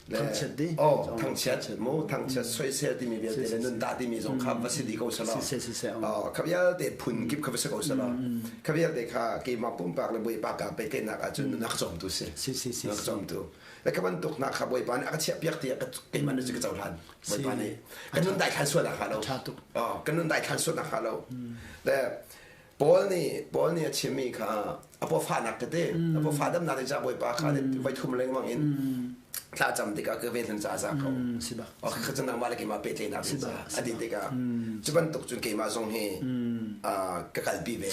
Thangchiat di. Oh, thangchiat mu thangchiat soisel timi vialte le nun dah timi zong kha va si dih ko selaw. Oh, kha vialte phun kip kha va si ko selaw. Kha vialte kha keimah pumpak le Bawipa ka pehtlaihnak ahcun nun a ka cawmtu si. Nun a ka cawmtu. Le ka bantuk hna kha Bawipa nih a ka chiahpiak tiah keimah nih ka cohlan. Bawipa nih kan nun daithlan sual nak hnga lo. Kan nun daithlan sual nak hnga lo. Le Paul nih Paul nih a chimmi kha a pawfahnak tete a pawfah damnak ca Bawipa kha voi thum lengmang in thla cam tikah ka ven ca za ko. Kha cu nangmah le keimah pehtlaihnak ding ca a ti tikah cu bantuk cun keimah zong hi ka kalpi ve.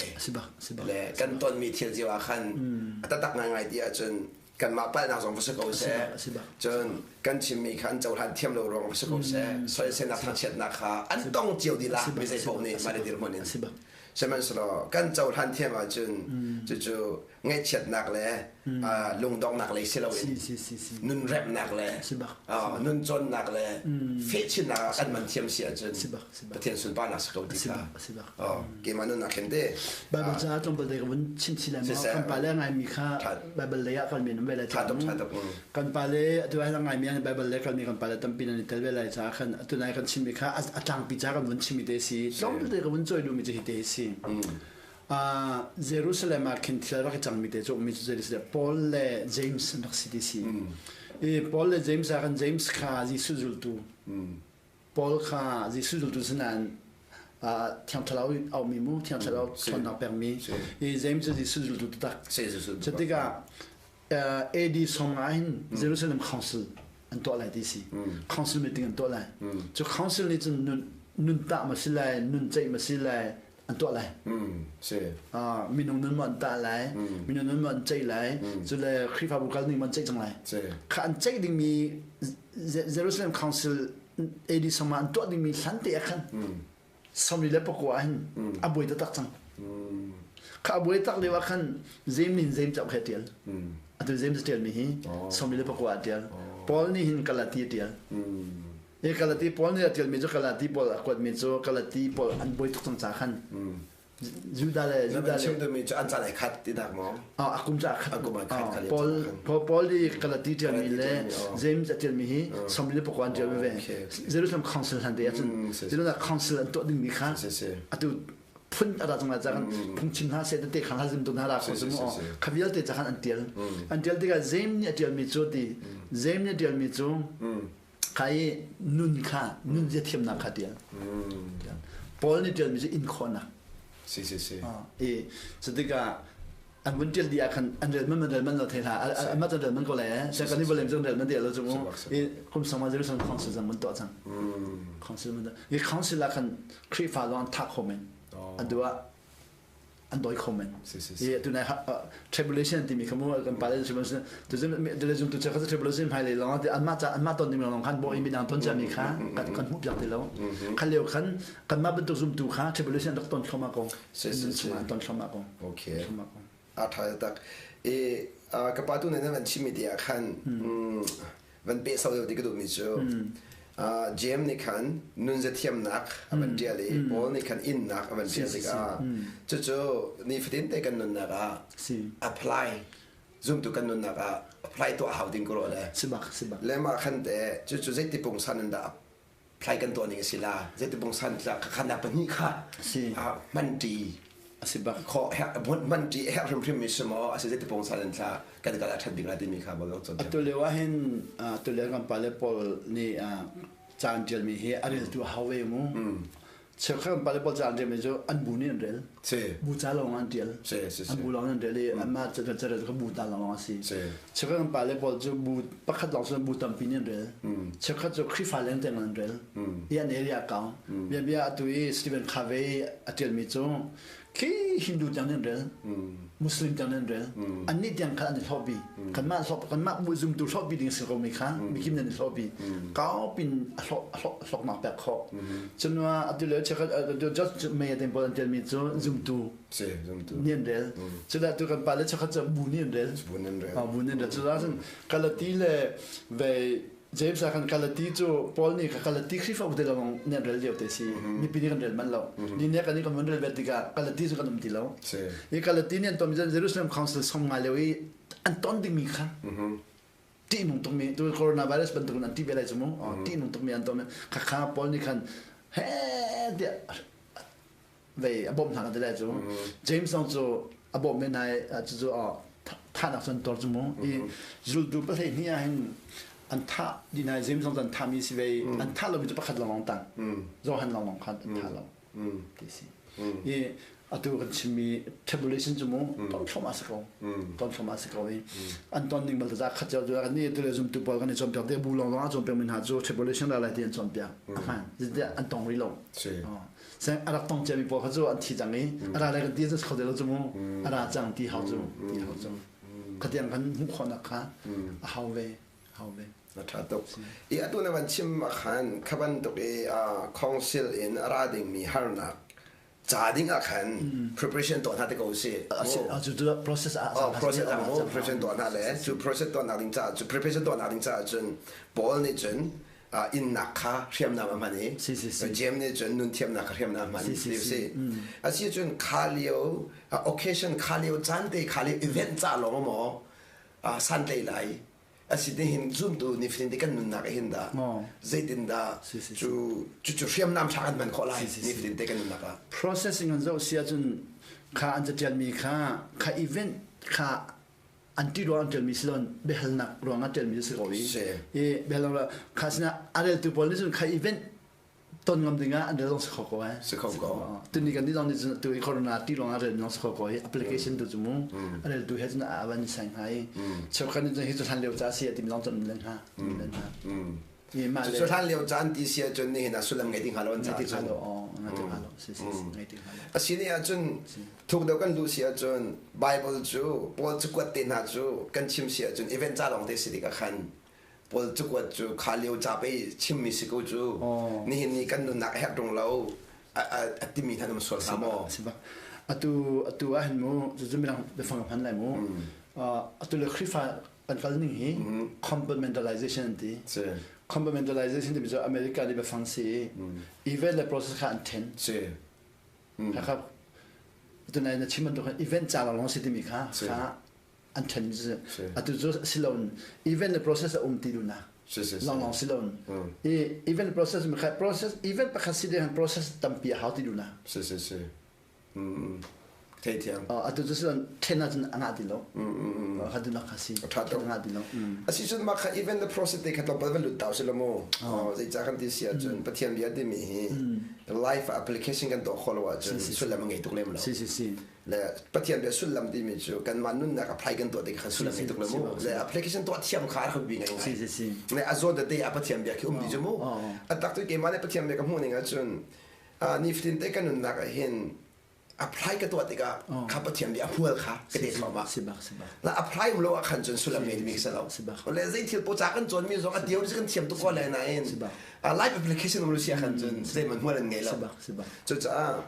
Le kan tonmi thil cio ah khan a taktak ngaingai ti ahcun kanmah palhnak zong va si ko seh cun kan chimmi kha an cohlan thiam lo ruang va si ko seh soiselnak thangchiatnak kha an tong cio dih la mi zei paoh nih mah le dirhmun in sihmanhsehlaw kan cohlan thiam ahcun cucu ngaihchiatnak le lungdonghnak lei si loin nun remhnak le nun cawnnak le fehchinnak ah kan man thiam si ahcun Pathian sunparnak si ko ti kha keimah nunnak khin te Bible ca tlawmpal te ka vun chim chih lai maw kan pa le ngaimi kha Bible lei ah kalmi nan ve lai kan pa le atu ai ngaimi an Bible lei kalmi kan pa le tampi nan i tel ve lai ca khan atu nai kan chimmi kha a tlangpi ca kan vun chimmi te si tlawmpal te ka vun cawi duhmi cu hi te si Jerusalem ah khin thil rak i cangmi te cu ummi cu zei Paul le James an rak si ti si i Paul le James ah khan James kha Jesuh zultu Paul kha Jesuh zultu sinain Thiang Thlarau aumi mu Thiang Thlarau ṭhawnnak pekmi i James cu Jesuh zultu taktak. Cu tikah AD sawm nga hin Jerusalem Council an tuah lai ti si. Council meeting an tuah lai. Cu council nih cun nun nun tah ma si lai, nun ceih ma si lai an tuah lai. Minung nun ma an tah lai, minung nun ma an ceih lai, cu le Khrihfabu kal ning ma an ceih cang lai. Kha an ceih dingmi Jerusalem Council AD sawma an tuah dingmi hlan te ah khan 49 ah hin a buai taktak cang. Kha a buai tak lio ah khan James nih James cauk he a tial. Atu James a tialmi hi 49 ah a tial. Paul nih hin Galati a tial. I Galati Paul nih a tialmi cu Galati pawl a kuatmi cu Galati pawl an buai tuk cang ca khan Judah le Judah le chim duhmi cu an caan ai khat ti dak maw? A kum cu a khat. A kum ai khat. Paul Paul i Galati ṭialmi le James a ṭialmi hi 49 an ṭialmi ve. Jerusalem Council hlan te ahcun Jerusalem Council an tuah dingmi kha atu phun a ra cang ca kan phungchim hna seh tete khan hazim tu hna ra kho cu mu kha vialte ca khan an tial an tial tikah James nih a ṭialmi cu ti James nih a ṭialmi cu kha i nun kha nun zia thiamnak kha tial Paul nih tialmi cu in khawhnak si si si i cu tikah an vun tial dih ah khan an rel man rel man lo thei hlah amah cu rel man ko le se kan i volem cu rel man ti lo cu mu i kum sangma Jerusalem council zang mun tuah cang council mun i council ah khan Khrihfa lawng an thah kho men an duh ah. An dawi kho men. I tu nai tribulation timi kha mu kan pale tribulation tu zin tu zin tu che kha tribulation hmai lei long te anmah cha anmah ton ding long khan bo i midang ton cha mi kha kan kan hmuh piak ti lo. Kha leo khan kanmah bantuk zumtu kha tribulation rak ton thloma ko. Ton thloma ko. Okay. A tha tak. E ka pa tu ne nan chimi ti ah khan van pe sau deuh ti ka duhmi cu James nih khan nunzia thiamnak a van ṭial i Paul nih khan innak a van ṭial tikah cucu nifatin te kan nunnak ah apply zumtu kan nunnak ah apply tuah hau ding ko rua le le mah khan te cucu zeiti pungsan in dah apply kan tuah ning a si la zeiti pungsan tla kha na pahnih kha hman ṭi a si bak khawh hman ṭi herh hrimhrim mi si maw a si zeiti pungsan in thla kan kal a ṭhat bik la timi kha bal cawn atu lio ah hin atu lio kan pale pawl nih caan ṭialmi hi a reltu a hau ve mu cheukhat kan pale pawl caan ṭialmi cu an bu nih an rel bu ca lawng an ṭial an bu lawng an rel i anmah carel cu bu ta lawng a si cheukhat kan pale pawl cu bu pakhat lawng cu bu tampi nih an rel cheukhat cu Khrihfa leng tiang an rel i an area kau bia bia atu i Stephen Covey a ṭialmi cu khi Hindu tiang nih an rel Muslim tiang nih an rel annih tiang kha an i hlawhpi kanmah hlawh kanmah zumtu hlawhpi ding si ko mi kha mikim nan i hlawhpi kaupin a hlawh a hlawh hlawknak pek khawh cun atu le chekat just mei ten pawl an ṭialmi cu zumtu nih an rel cudah tu kan pale chekat cu bu nih an rel bu nih an rel bu nih an rel cudah cun Galati le vei James ah khan Galati cu Paul nih ka Galati Khrihfabu te lawng nih an rel lio te si mipi nih kan rel manh lo ni ne kan nih kan rel ve tikah Galati cu kan um ti lo i Galati nih an ton Jerusalem Council som ngai lio i an ton dingmi kha ṭihnung tukmi tu coronavirus bantuk in an ṭih ve lai cu mu ṭihnung tukmi an ton kha kha Paul nih khan he tiah vei a bawmh hna kan ti lai cu James zong cu a bawmh men hai cucu thahnak cun tor cu mu i zultu pahlei hnih ah hin an thah dih hna James zong an thahmi si vei an thah lomi cu pakhat lawng tang Johan lawng lawng khan an thah lo ti si i atu kan chimmi tribulation cu mu ton thlom a si ko ton thlom a si ko i an ton ning bal ta khat cu kan ni tu le zumtu pawl kan i cawnpiak te bu lawng lawng a cawnpiak mi hna cu tribulation ra lai ti an cawnpiak a hman an tong rih lo Sang a rak tong ciami pawl kha cu an thi cang i a ra lai kan ti cu kho te lo cu mu a ra cang ti hau cu ti hau cu khatiang kan hmuh khawhnak kha a hau ve hau ve a ṭha tuk i atu na van chim ah khan kha bantuk i council in a ra dingmi harnak ca ding ah khan preparation tuah hna te ko si cu cu process ah process ah preparation tuah hna le cu process tuah nak ding caah cu preparation tuah nak ding caah cun Paul nih cun innak kha hriamnam a hman i James nih cun nun thiamnak kha hriamnam a hman ti si asi cun kha lio occasion kha lio caan te kha lio event ca lawng maw san tlei lai asi te hin zumtu nifatin te kan nunnak hin dah zeitin dah cu cu hriamnam tha kan hman khawh lai nifatin te kan nunnak ah processing an zoh si ahcun kha an catialmi kha kha event kha an ṭih ruang an ṭialmi si loin biahalnak ruang ah ṭialmi si ko i i biahalnak kha sinah a reltu pawl nih cun kha event ton ngam ding ah an rel zong si kho ko eh si kho ko tuni kan nih zong nih cun tu i corona ti ruang ah rel zong si kho ko i application tu cu mu a reltu he cun a van sang hnga i cheukhat nih cun hi cu hlan lio ca si a timi zong cun um len hnga len hnga Cu hlan lio caan ti si ahcun nihin ah sullam ngei ti hnga lo an caah cun. A si ni ahcun thuk deuh kan luh si ahcun Bible cu Paul cakuat te hna cu kan chim si ahcun event ca lawng te si tikah khan Paul cakuat cu kha lio ca pei chimmi si ko cu nihin ni kan nunnak a herh ṭung lo a timi hna um sual hna maw? Atu atu ah hin mu cucu mirang biafang ka hman lai mu atu le Khrihfa kan kal ning hi compartmentalization an ti. Compartmentalization timi cu America nih biafang si i event le process kha an then. Kha tunai na chim bantuk event ca lawng si timi kha kha an then atu cu si loin event le process a um ti duhnak long long si loin i event process process event pakhat si ding process tampi a hau ti duhnak si si si Theithiam. Atu cu cun ṭhen ahcun a ngah ti lo. Kha dunak kha si. Ṭha tuk. A ngah ti lo. Asi cun mah kha even the process te kha tlawmpal van lut tau si lo mu. Zeicah kan ti si ahcun Pathian bia timi hi life application kan tuah khawh lo ahcun sullam a ngei tuk lem lo. Si si si. Le Pathian bia sullam timi cu kanmah nunnak apply kan tuah tik khan sullam ngei tuk lo mu. Le application tuah thiam kha a rak bi ngai ngai. Si si si. Le a zawn te a Pathian bia khi um ti cu mu. A tak tu keimah nih Pathian bia ka hmuh ning ahcun nifatin te kan nunnak ah hin Apply ka tuah tikah kha Pathian bia a hmual kha ka te thluahmah. La apply um lo ah khan cun sullam ngei mi si lo. Le zei thil po ca kan cawn mi zong a theory kan thiam tuk ko lai nain life application um lo si ah khan cun zeihmanh hmual an ngei lo. Cucaah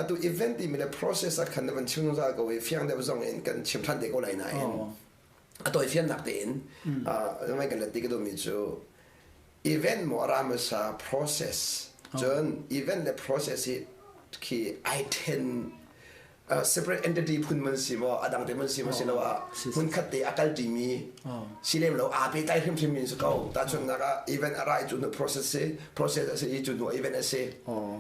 atu event timi le process ah khan na van chim zungzal ko i fiang deuh zong in kan chim than te ko lai nain a tawi fiannak tein mai kan let ti ka duhmi cu event maw a ra hmasa process cun event le process hi khi ai then separate entity phun man si maw a dang te man si maw si lo ah hmun khat te a kal ṭimi si lem lo aa pehtlai hrimhrim min si ko tahchunhnak ah event a ra i cu hnu process si process a si i cu hnu event a si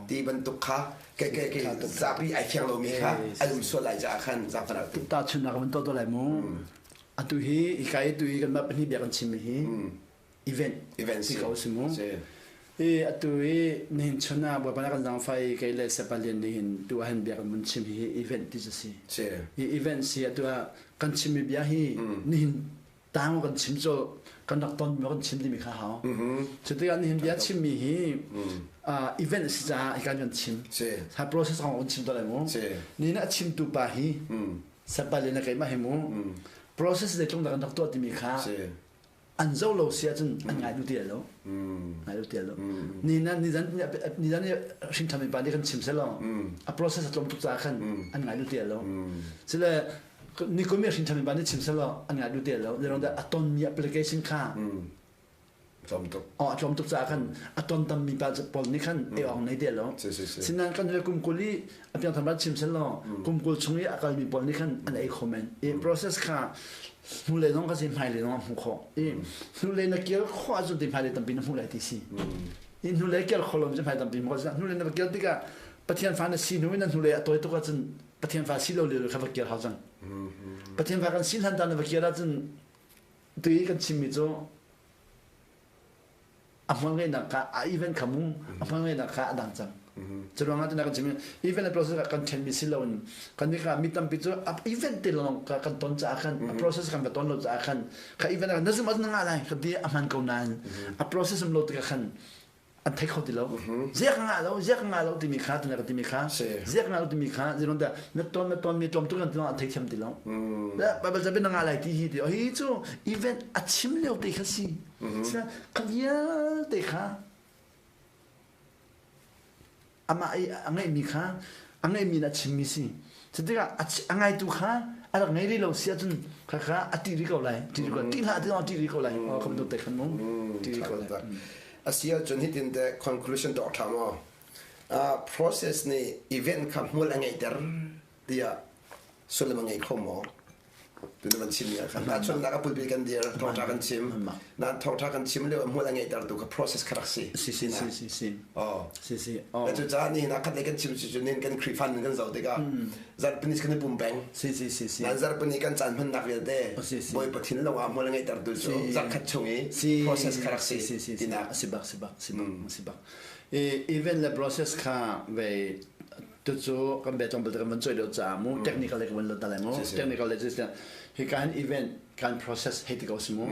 ti bantuk kha ke ke ke zapi ai fiang lomi kha an um sual lai caah khan zaangfahnak tahchunhnak van tuah lai mu atu hi hika i tu hi kanmah pahnih bia kan chim hi event event si ko si mu i atu i nihin chun ah bawipa na kan zaangfah i kei le Sepalian nihin tu ah hin bia kan vun chim hi event ti cu si hi event si atu ah kan chimmi bia hi nihin tang kan chim cu kan rak ton mi kan chim timi kha hau cu tikah nihin bia chimmi hi event a si caah hi kan kan chim ha process kong kan chim to lai mu nihin a chimtu pa hi Sepalian na keimah hi mu process zeitlung dah kan rak tuah timi kha an zo lo si ahcun an ngai duh ti lo ngai duh ti lo ni na ni zan ni zan hrin thami pa nih kan chim selaw a process a tlawm tuk caah khan an ngai duh ti lo sile ni kum i hrin thami pa nih chim selaw an ngai duh ti lo zeirong dah a ton mi application kha tlawm tuk oh tlawm tuk caah khan a ton tam mi pa pawl nih khan ei awk nei te lo sinain kan kum kul i a piang tham chim sel law kum 20 chung i a kalmi pawl nih khan an ei kho men i process kha hnulei zong ka si hmailei zong a hmuh khawh i hnulei na kir khawh ahcun ti hmailei tampi na hmuh lai ti si i hnulei kir kho lo cun hmai tampi hmuh khawh hnulei na va kir tikah Pathian fa na si hnu in na hnulei a tawi tuk ahcun Pathian fa si lo lio kha va kir hau cang Pathian fa kan si hlan ta na va kir ahcun tu i kan chimmi cu a hmual ngeihnak kha a event kha mu a hmual ngeihnak kha a dang cang cu ruangah tuna kan chim event le process kan ṭhenmi si loin kan nih kha mi tampi cu a event te lawng kan ton caah khan a process kan va ton lo caah khan kha event ah na zum na ngah lai kan ti a hman ko nain a process um lo tikah khan an thei kho ti lo ziak ngah lo ziak ngah lo timi kha tuna kan timi kha ziak ngah lo timi kha ziron da na ton na ton mi tlawm tuk kan ti an thei thiam ti lo Bible zabi na ngah lai ti hi ti hi cu event a chim lio te kha si Kha vialte kha amah i a ngeihmi kha a ngeihmi in a chimmi si. Cutikah a ngaitu kha a rak ngei rih lo si ahcun kha kha a ṭih rih ko lai. Ṭih rih ko lai. Ṭih hlah ti zong a ṭih rih ko lai. Oh, kha bantuk te khan mu. Ṭih rih ko lai. A si ahcun hitin te conclusion tuah ṭha maw? Process nih event kha hmual a ngeihter tiah sullam a ngei kho maw? Tuna van chim ya khan tahchunhnak a pulpit kan dir thawngtha kan chim nan thawngtha kan chim lio hmual a ngeihter tu kha process kha rak si si si si si si oh si si oh cu caah ni na khat lei kan chim si cu nin kan Khrihfa nun kan zoh tikah zarhpini kan i pum peng si si si si nan zarhpini kan caan hmannak vialte Bawipa thin lo ah hmual a ngeihter tu cu zarhkhat chung i process kha rak si si si tinak si bak si bak si bak si bak event le process kha ve Tucu kan bia tlawmpal te kan van cawi deuh caah mu technical le kan van lut ta lai mu technical le cu hi kan event kan process hei ti ko si mu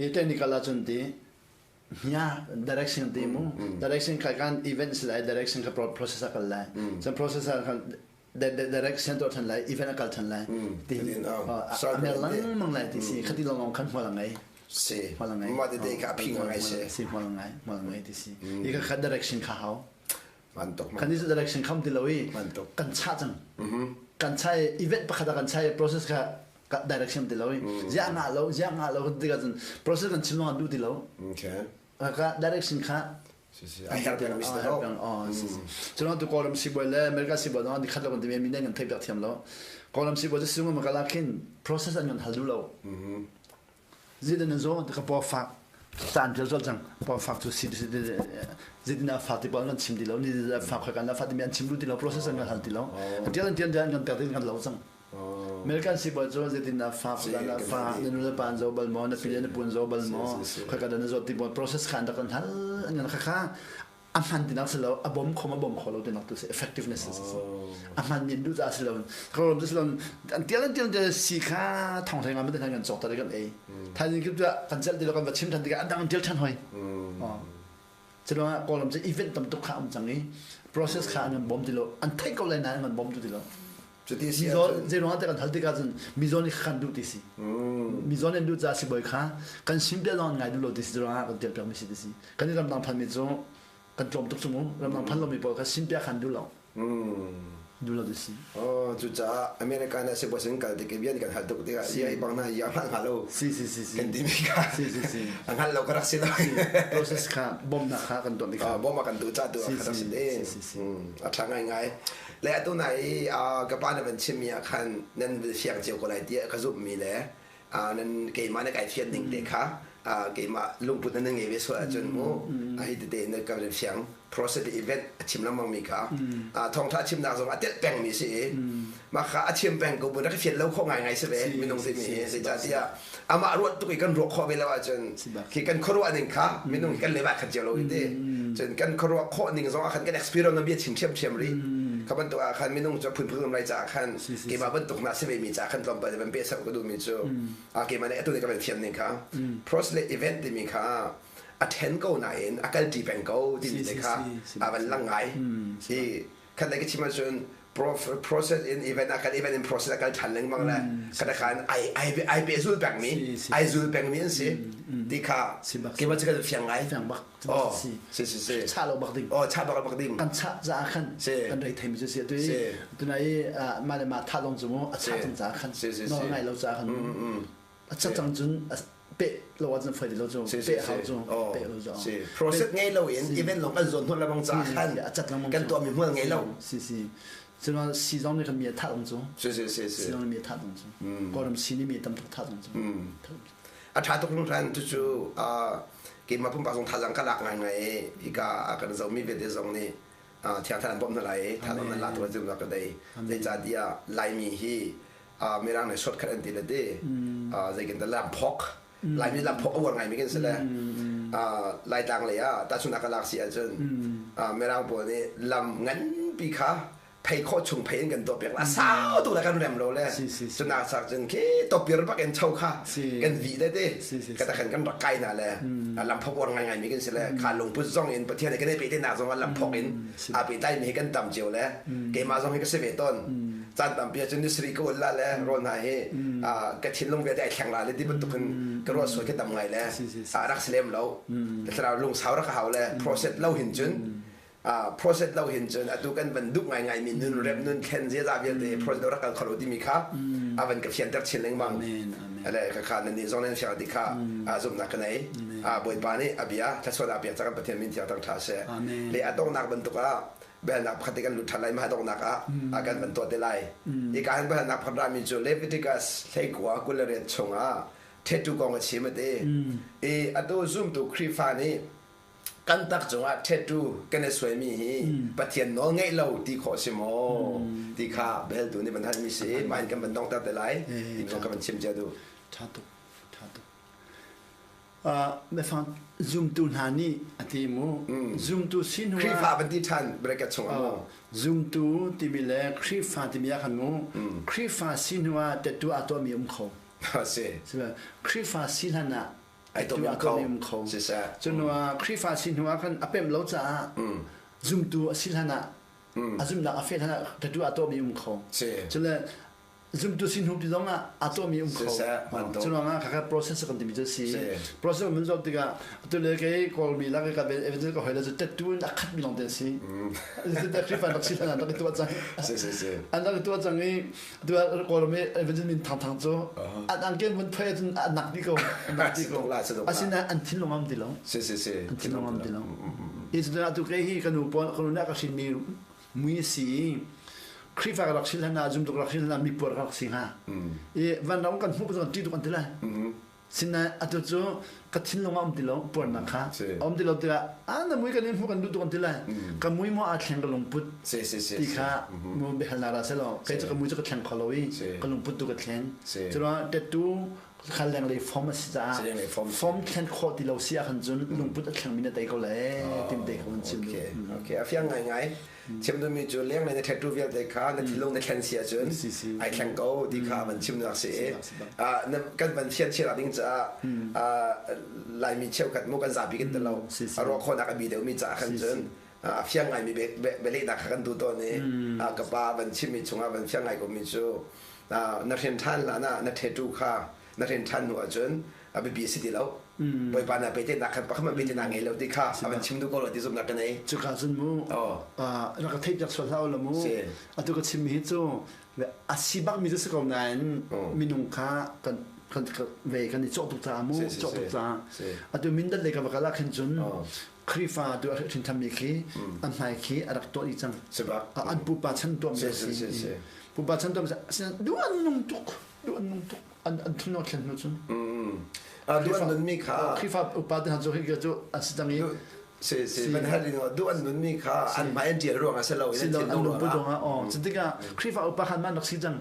i technical ahcun ti nya direction ti mu direction kha kan event si lai direction kha process a kal lai cun process ah khan direction tuah than lai event a kal than lai ti a mel lengmang lai ti si khati lawng khan hmual a ngei si hmual a ngei mah te kha a phi ngai si si hmual a ngai hmual a ngei ti si hi kha direction kha hau Mantuk. Kan is direction kham ti lo i Mantuk. kan chah cang. Kan chah i event pakhat ah kan chah i process kha direction ti lo i ziah ngah lo ziah ngah lo ti cun process kan chim lawng ah duh ti lo. Okay. Ka direction kha Si si. A herh piang mis lo. Oh si si. Cun tu Kawlram sibawi le America sibawi zong ni khat lo kan ti mi nan kan theih piak thiam lo. Kawlram sibawi cu sung ma kala khin process an kan hal duh lo. Zeitin nan zaw ka paw fak caan ṭial colh cang paw fak cu si zeitin a fak ti pawl an kan chim ti lo ni fak khoi kan la fak timi an chim duh ti lo process an kan hal ti lo an ṭial an ṭial an kan pek ti kan lo cang American sibawi cu zeitin a fak dan a fak na nu le pa an zo bal maw na pi le na pu an zo bal maw khoi ka dan na zawt ti pawl process kha an rak kan hal an kan kha kha a hman tinak si lo a bom kho ma bom kho lo tinak tu si effectiveness si a hman min du ca si lo kawlram si lo an tial an tial tial si kha thong theng ma kan cok ta kan ei thaizing kip kan cel ti lo kan va chim than tikah a dang tial than hoi. Curuangah Kawlram cu event tam tuk kha um cang i process kha an kan bawm ti lo. An theih ko lai nain an kan bawm tu ti lo. Cuti si ahcun Zei ruangah kan hal tikah cun mizaw nih kan duh ti si. Mizaw nih an duh caah sibawi kha kan sim piak zong an ngai duh lo ti si ruangah kan tial piakmi si ti si. Kan i ramdang phanmi cu kan tlawm tuk cu mu. Ramdang phan lomi pawl kha sim piak khan duh lo. Duh lo ti si. Oh, cucaah America na sibawi sin kal tik i bia kan hal tuk tikah ia i bang na ia hngal hnga lo. Si si si si. Kan timi kha. Si si si. A hngal lo ka rak si lo. Process kha bawmnak kha kan tuah mi kha. Bawm a kan duh ca tu ah kha rak si te. Si si si. A ṭha ngaingai. Le atu na i ka pa na van chimmi ah khan nan fiang cio ko lai tiah ka zumhmi le nan keimah na kai fian ning te kha keimah lungput nan ngei ve sual ahcun mu hi tete na ka van fiang process event a chim lengmang mi kha thawngtha chimnak zong a telh pengmi si i mah kha a chim peng ko bu na ka fian lo khawh ngaingai si ve minung timi hi zeicahtiah amah ruat tuk i kan ruah khawh ve lo ahcun khi kan khuaruah ning kha minung hi kan le khat cio lo i ti cun kan khuaruah khawh ning zong ah khan kan experience na bia chim thiamthiam rih kha bantuk ah khan minung cu phunphun um lai caah khan keimah bantuk hna si ve mi caah khan tlawmpal van pe ka duhmi cu keimah nih atu nih ka van thiam ning kha process le event timi kha a then ko nain a kalṭi peng ko timi te kha a van lang ngai hi khat lei ka chim ahcun process in event a kal event in process a kal ṭhan lengmang le kada khan ai ai ai pe zul pengmi ai zul pengmi an si ti kha keimah cu kan fiang ngai fiang bak oh si si si cha lo bak ding oh cha bak bak ding kan cha za khan kan rei thei mi cu si tu tunai ma le ma tha dong cu mu a cha cang ca khan no ngai lo ca khan a cha cang cun pe lo ahcun foi ti lo cu pe hau cu pe lo cu si process ngei lo in event long kan zawn hnual lebang ca khan a cat lengmang kan tuah mi hmual ngei lo si si cun si zong nih kan mi a thah dong cu si si si si zong nih mi a thah dong cu kawlram si nih mi tam tuk thah dong cu a tha tuk hringhran tu cu keimah pumpak zong thazang ka lak ngai ngai i hika a kan zomi vialte zong nih thiang thlarau bawmh hna lai i thazang nan la tu zumnak ka dei zeicahtiah laimi hi mirang nih shortcut an ti le ti zeikin dah lamphok laimi lamphok a uar ngaimi kan si le laitlang lei ah tahchunhnak ka lak si ahcun mirang pawl nih lam nganpi kha phei khawh chung phei in kan tuah piak la sau tu le kan rem lo le cunak sak cun khi topir bak in cho kha kan vi le te ka ta khan kan rak kai na le lamphok uar ngai ngai mi kan si le kha lungput zong in pathian kan i pe te nak zong ah lamphok in a pe tai mi hi kan tam cio le keimah zong hi ka si ve ton caan tampi ahcun ni sari ka ul la le rawl hna hi ka thinlung vialte ai thleng la le ti bantuk in ka ruah sual khi tam ngai le rak si lem lo thlarau lungsau rak hau le process lo hin cun process lo hin cun atu kan van duh ngai ngai mi nun rep nun thlen ziaza vialte process lo rak kal kholo timi kha a van ka fianter chin lengmang ale ka kha nan nih zong nan fiang ti kha zumnak ka nei bawipa nih a bia thlasua a pek cang pathian min thiang tang tha se le a donghnak bantuk ah biahalnak pakhat te kan lut ṭhan lai mah donghnak ah a kan van tuah te lai hi ka han biahalnak pakhat rami cu Leviticus hleikua 28 chungah tattoo kong a chim ati i atu zumtu Khrihfa nih kan tak cungah tattoo kan i suaimi hi Pathian nawl ngeih lo ti khawh si maw ti kha biahaltu nih van halmi si mah in kan van donghter te lai ti zong ka van chim cia duh ṭha tuk ṭha tuk Biafang zumtu hna nih a ti mu. Zumtu si hnu ah Khrihfa van ti ṭhan bracket chung ah mu. Zumtu timi le Khrihfa timi ah khan mu. Khrihfa si hnu ah tattoo aa tuahmi um kho. Si. Khrihfa si hlan ah ai tuahmi um kho. Cu hnu ah Khrihfa si hnu ah khan a pemh lo caah zumtu a si hlan ah a zumhnak a feh hlan ah tattoo aa tuahmi um kho. Cule zumtu sin hnu ti zong ah aa tuahmi um kho. Cu ruangah khakha process kan timi cu si. Process mun zoh tikah atu le kei Kawlmi lak i ka evangel ka hoi le cu tattoo in a khatmi lawng te an si. Khrihfa rak si hlan an rak i tuah cang. An rak i tuah cang i atu Kawlmi evangel min thangthang cu an angken mun phei ahcun a nak dih ko. Nak dih ko. Asinain an thinlung am ti lo. An thinlung am ti lo. I cu atu kei hi ka nu pawl ka nu nih a ka hrinmi mui a si i Khrihfa ka rak si hlan ah zumtuk rak si hlan ah mipuar ka rak si hnga. I vanram kan hmuh kan ṭih tuk an ti lai. Sinain atu cu ka thinlung ah um ti lo puarnak kha. Um ti lo tikah a na mui kan in hmuh kan duh tuk an ti lai. Ka mui maw aa thleng ka lungput ti kha mu biahalnak dah selaw kei cu ka mui cu ka thleng kho lo i ka lungput tu ka thleng. Curuangah tattoo Khal lenglei form a si caah form thlen khawh ti lo si ahkhan cun lungput a thlengmi na tei ko le tim te kha van chim okay okay a fiang ngaingai. Chim duhmi cu lenglei na tattoo vialte kha na thinlung na thlen si ahcun ai thleng ko ti kha van chimnak si i kan van fian chiah ding caah Laimi cheukhat mu kan zapi kan tilo a ruah khawhnak a bi deuhmi caah khan cun a fiang ngaimi bialehnak kha kan duh tawn i ka pa van chimmi chungah van fiang ngai komi cu na hren ṭhan hlan ah na tattoo kha na hren ṭhan hnu ahcun a biapi a si ti lo. Bawipa na pehtlaihnak khan pakhat hmanh pehtlaihnak ngei lo ti kha a van chim duh ko lo ti zumhnak ka nei. Cuka cun mu rak ka theih piak sual hlah u mu. Atu ka chimmi hi cu a si bakmi cu si ko nain minung kha kan kan ve kan i cawh tuk caah mu cawh tuk caah atu mindat lei ka va kal ah khin cun Khrihfa tu a hrin thammi khi an hmai khi a rak tuah dih cang. An pupa chan tuahmi a si. Pupa chan tuahmi a si. Duh an nung tuk. Duh an nung tuk. An an thun thlen hnu cun. Duh an nunmi kha. Khrihfa upa te hna cu hi cu an si cang i. Si si van hal in duh an nunmi kha an hmai an tial ruang a si lo in an thin lung ruang ah. Oh cu tikah Khrihfa upa khan man rak si cang.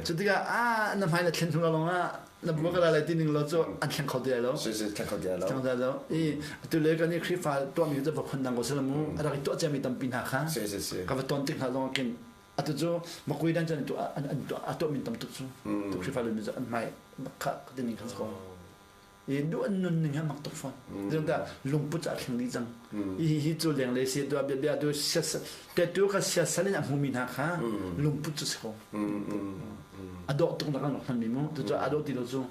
Cu tikah a na hmai na thlen hnu lawng ah na bua ka lai ti ning lo cu an thleng kho ti lai lo si si thleng kho ti lai lo thleng lai lo i atu le kan i Khrihfa tuahmi cu va phun dang ko sila mu a rak i tuah ciami tampi hna kha si si si ka va ton tik hna zong khin atu cu makui dan chan tu an an tuah a tuah min tam tuk cu tu Khrihfa lu cu an hmai kha ka ti ning khan ko i du an nun ning ha mak tuk fawn zong ta lungput a thleng dih cang hi hi cu leng le si tu bia bia tu te tu ka sia salin a hmumi hna kha lungput cu si ko a dawh tuk nak an rak hmanmi mu tu cu a dawh ti lo cu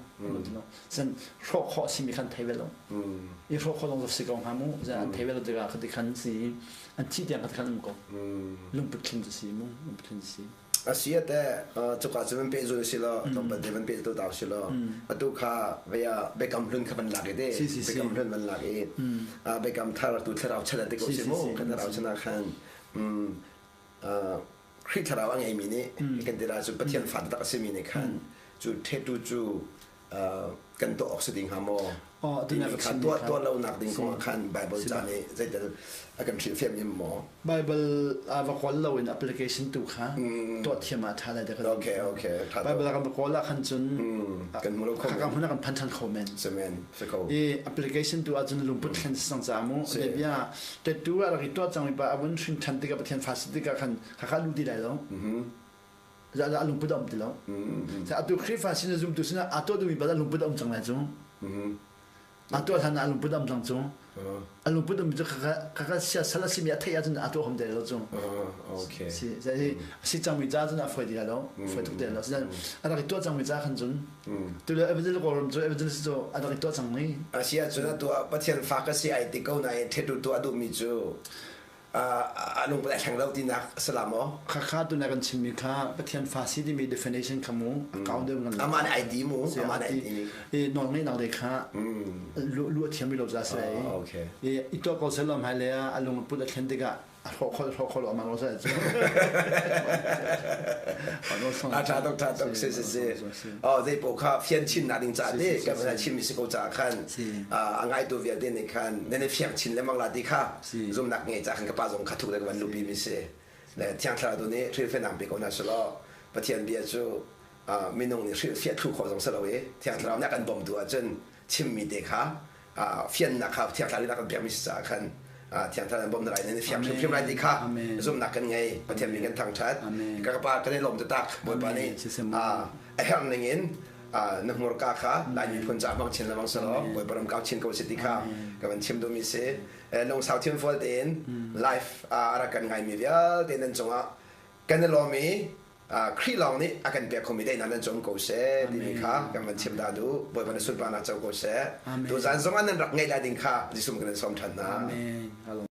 ti lo sen hrawh khawh simi khan thei ve lo i hrawh khawh zong si ko hnga mu an thei ve lo tikah khati khan si an thih tiang khat khan um ko lungput thleng cu si mu lungput thleng si a si ate cuka cu van pe zul si lo tlawmpal te van pe tu tau si lo atu kha vea bekam hlun kha van lak i te bekam hlun van lak i bekam thar tu thlarau chan te ko si mu kan thlarau chan ah khan Khrih thlarau a ngeimi nih kan ti cu Pathian fa taktak a simi nih khan cu tattoo cu kan tuah awk si ding hnga maw? Timi kha tuah tuah lonak ding kong ah khan Bible ca nih zeital a kan hrilhfiam im maw? Bible a va kawl lo in application tu kha tuah thiam ah ṭha lai da Okay, okay. Bible a kan va kawl ah khan cun kan hmu lo kho men. Kan hmun ah kan phan ṭhan kho men. Semen, si ko. I application tu ahcun lungput thlen si cang ca mu. Bia tattoo a rak i tuah cangmi pa a vun hrin ṭhan tikah Pathian fa si tikah khan khakha lu ti lai lo. Za a lungput a um ti lo. Atu Khrihfa sin zumtu sinah aa tuah duhmi pa lungput a um cang lai cu. Aa tuah hlan ah a lungput a um cang cu. A lungput um cu khakha siasal a simi a theih ahcun aa tuah hom te lo cu. Okay. Si si cangmi ca cun a foi ti lai lo. Foi tuk te lo. A rak i tuah cangmi ca khan cun tu le evangel kawlram cu evangelist cu a rak i tuah cang mi. A si ahcun atu ah Pathian fa ka si ai ti ko nain thetu tuah duhmi cu a lungput ai thleng lo tinak a si la maw? Khakha tu na kan chimmi kha Pathian fa si timi definition kha mu a kau deuh ngan. Amah nih ai ti mu. Amah nih ai ti mi. I nawl ngeihnak de kha lu a thiam lo ca si lai. Okay. I i tuah ko sel hmai le a lungput a thlen tikah a hrawh khol hrawh khol amah lo sa cu. A tha tuk tha tuk si si si. Oh zei po kha fian chin na ding ca te kan van chim mi si ko ca khan a ngaitu vialte nih khan nan i fiang chin lengmang la ti kha zumnak ngei ca khan ka pa zong kha thuk le ka van lupi mi si. Le thiang thlarau tu nih hrilhfiannak pe ko hna selaw Pathian bia cu minung nih hrilhfiah thlu khawh zong si lo i thiang thlarau nih a kan bawmtu ahcun chimmi te kha fiannak kha thiang thlarau nih a kan pekmi si caah khan thiang thlarau in bawmnak in fiang hrimhrim lai ti kha zumhnak kan ngei Pathian min kan thangṭhat ka pa kan i lawm taktak Bawipa nih a herh ning in na hmurka kha Lai miphun caah hmang chin lengmang selaw Bawipa ram kau chin ko si ti kha ka van chim duhmi si lungsau thinfual tein life a rak kan ngaimi vialte nan cungah kan i lawm i Khrih lawng nih a kan pek khomi daihnak nan cawm ko seh timi kha kan van chim ta duh Bawipa na sunparnak co ko seh tuzaan zong ah nan rak ngeih lai ding kha Jesuh kan in sawm ṭhan hna Amen.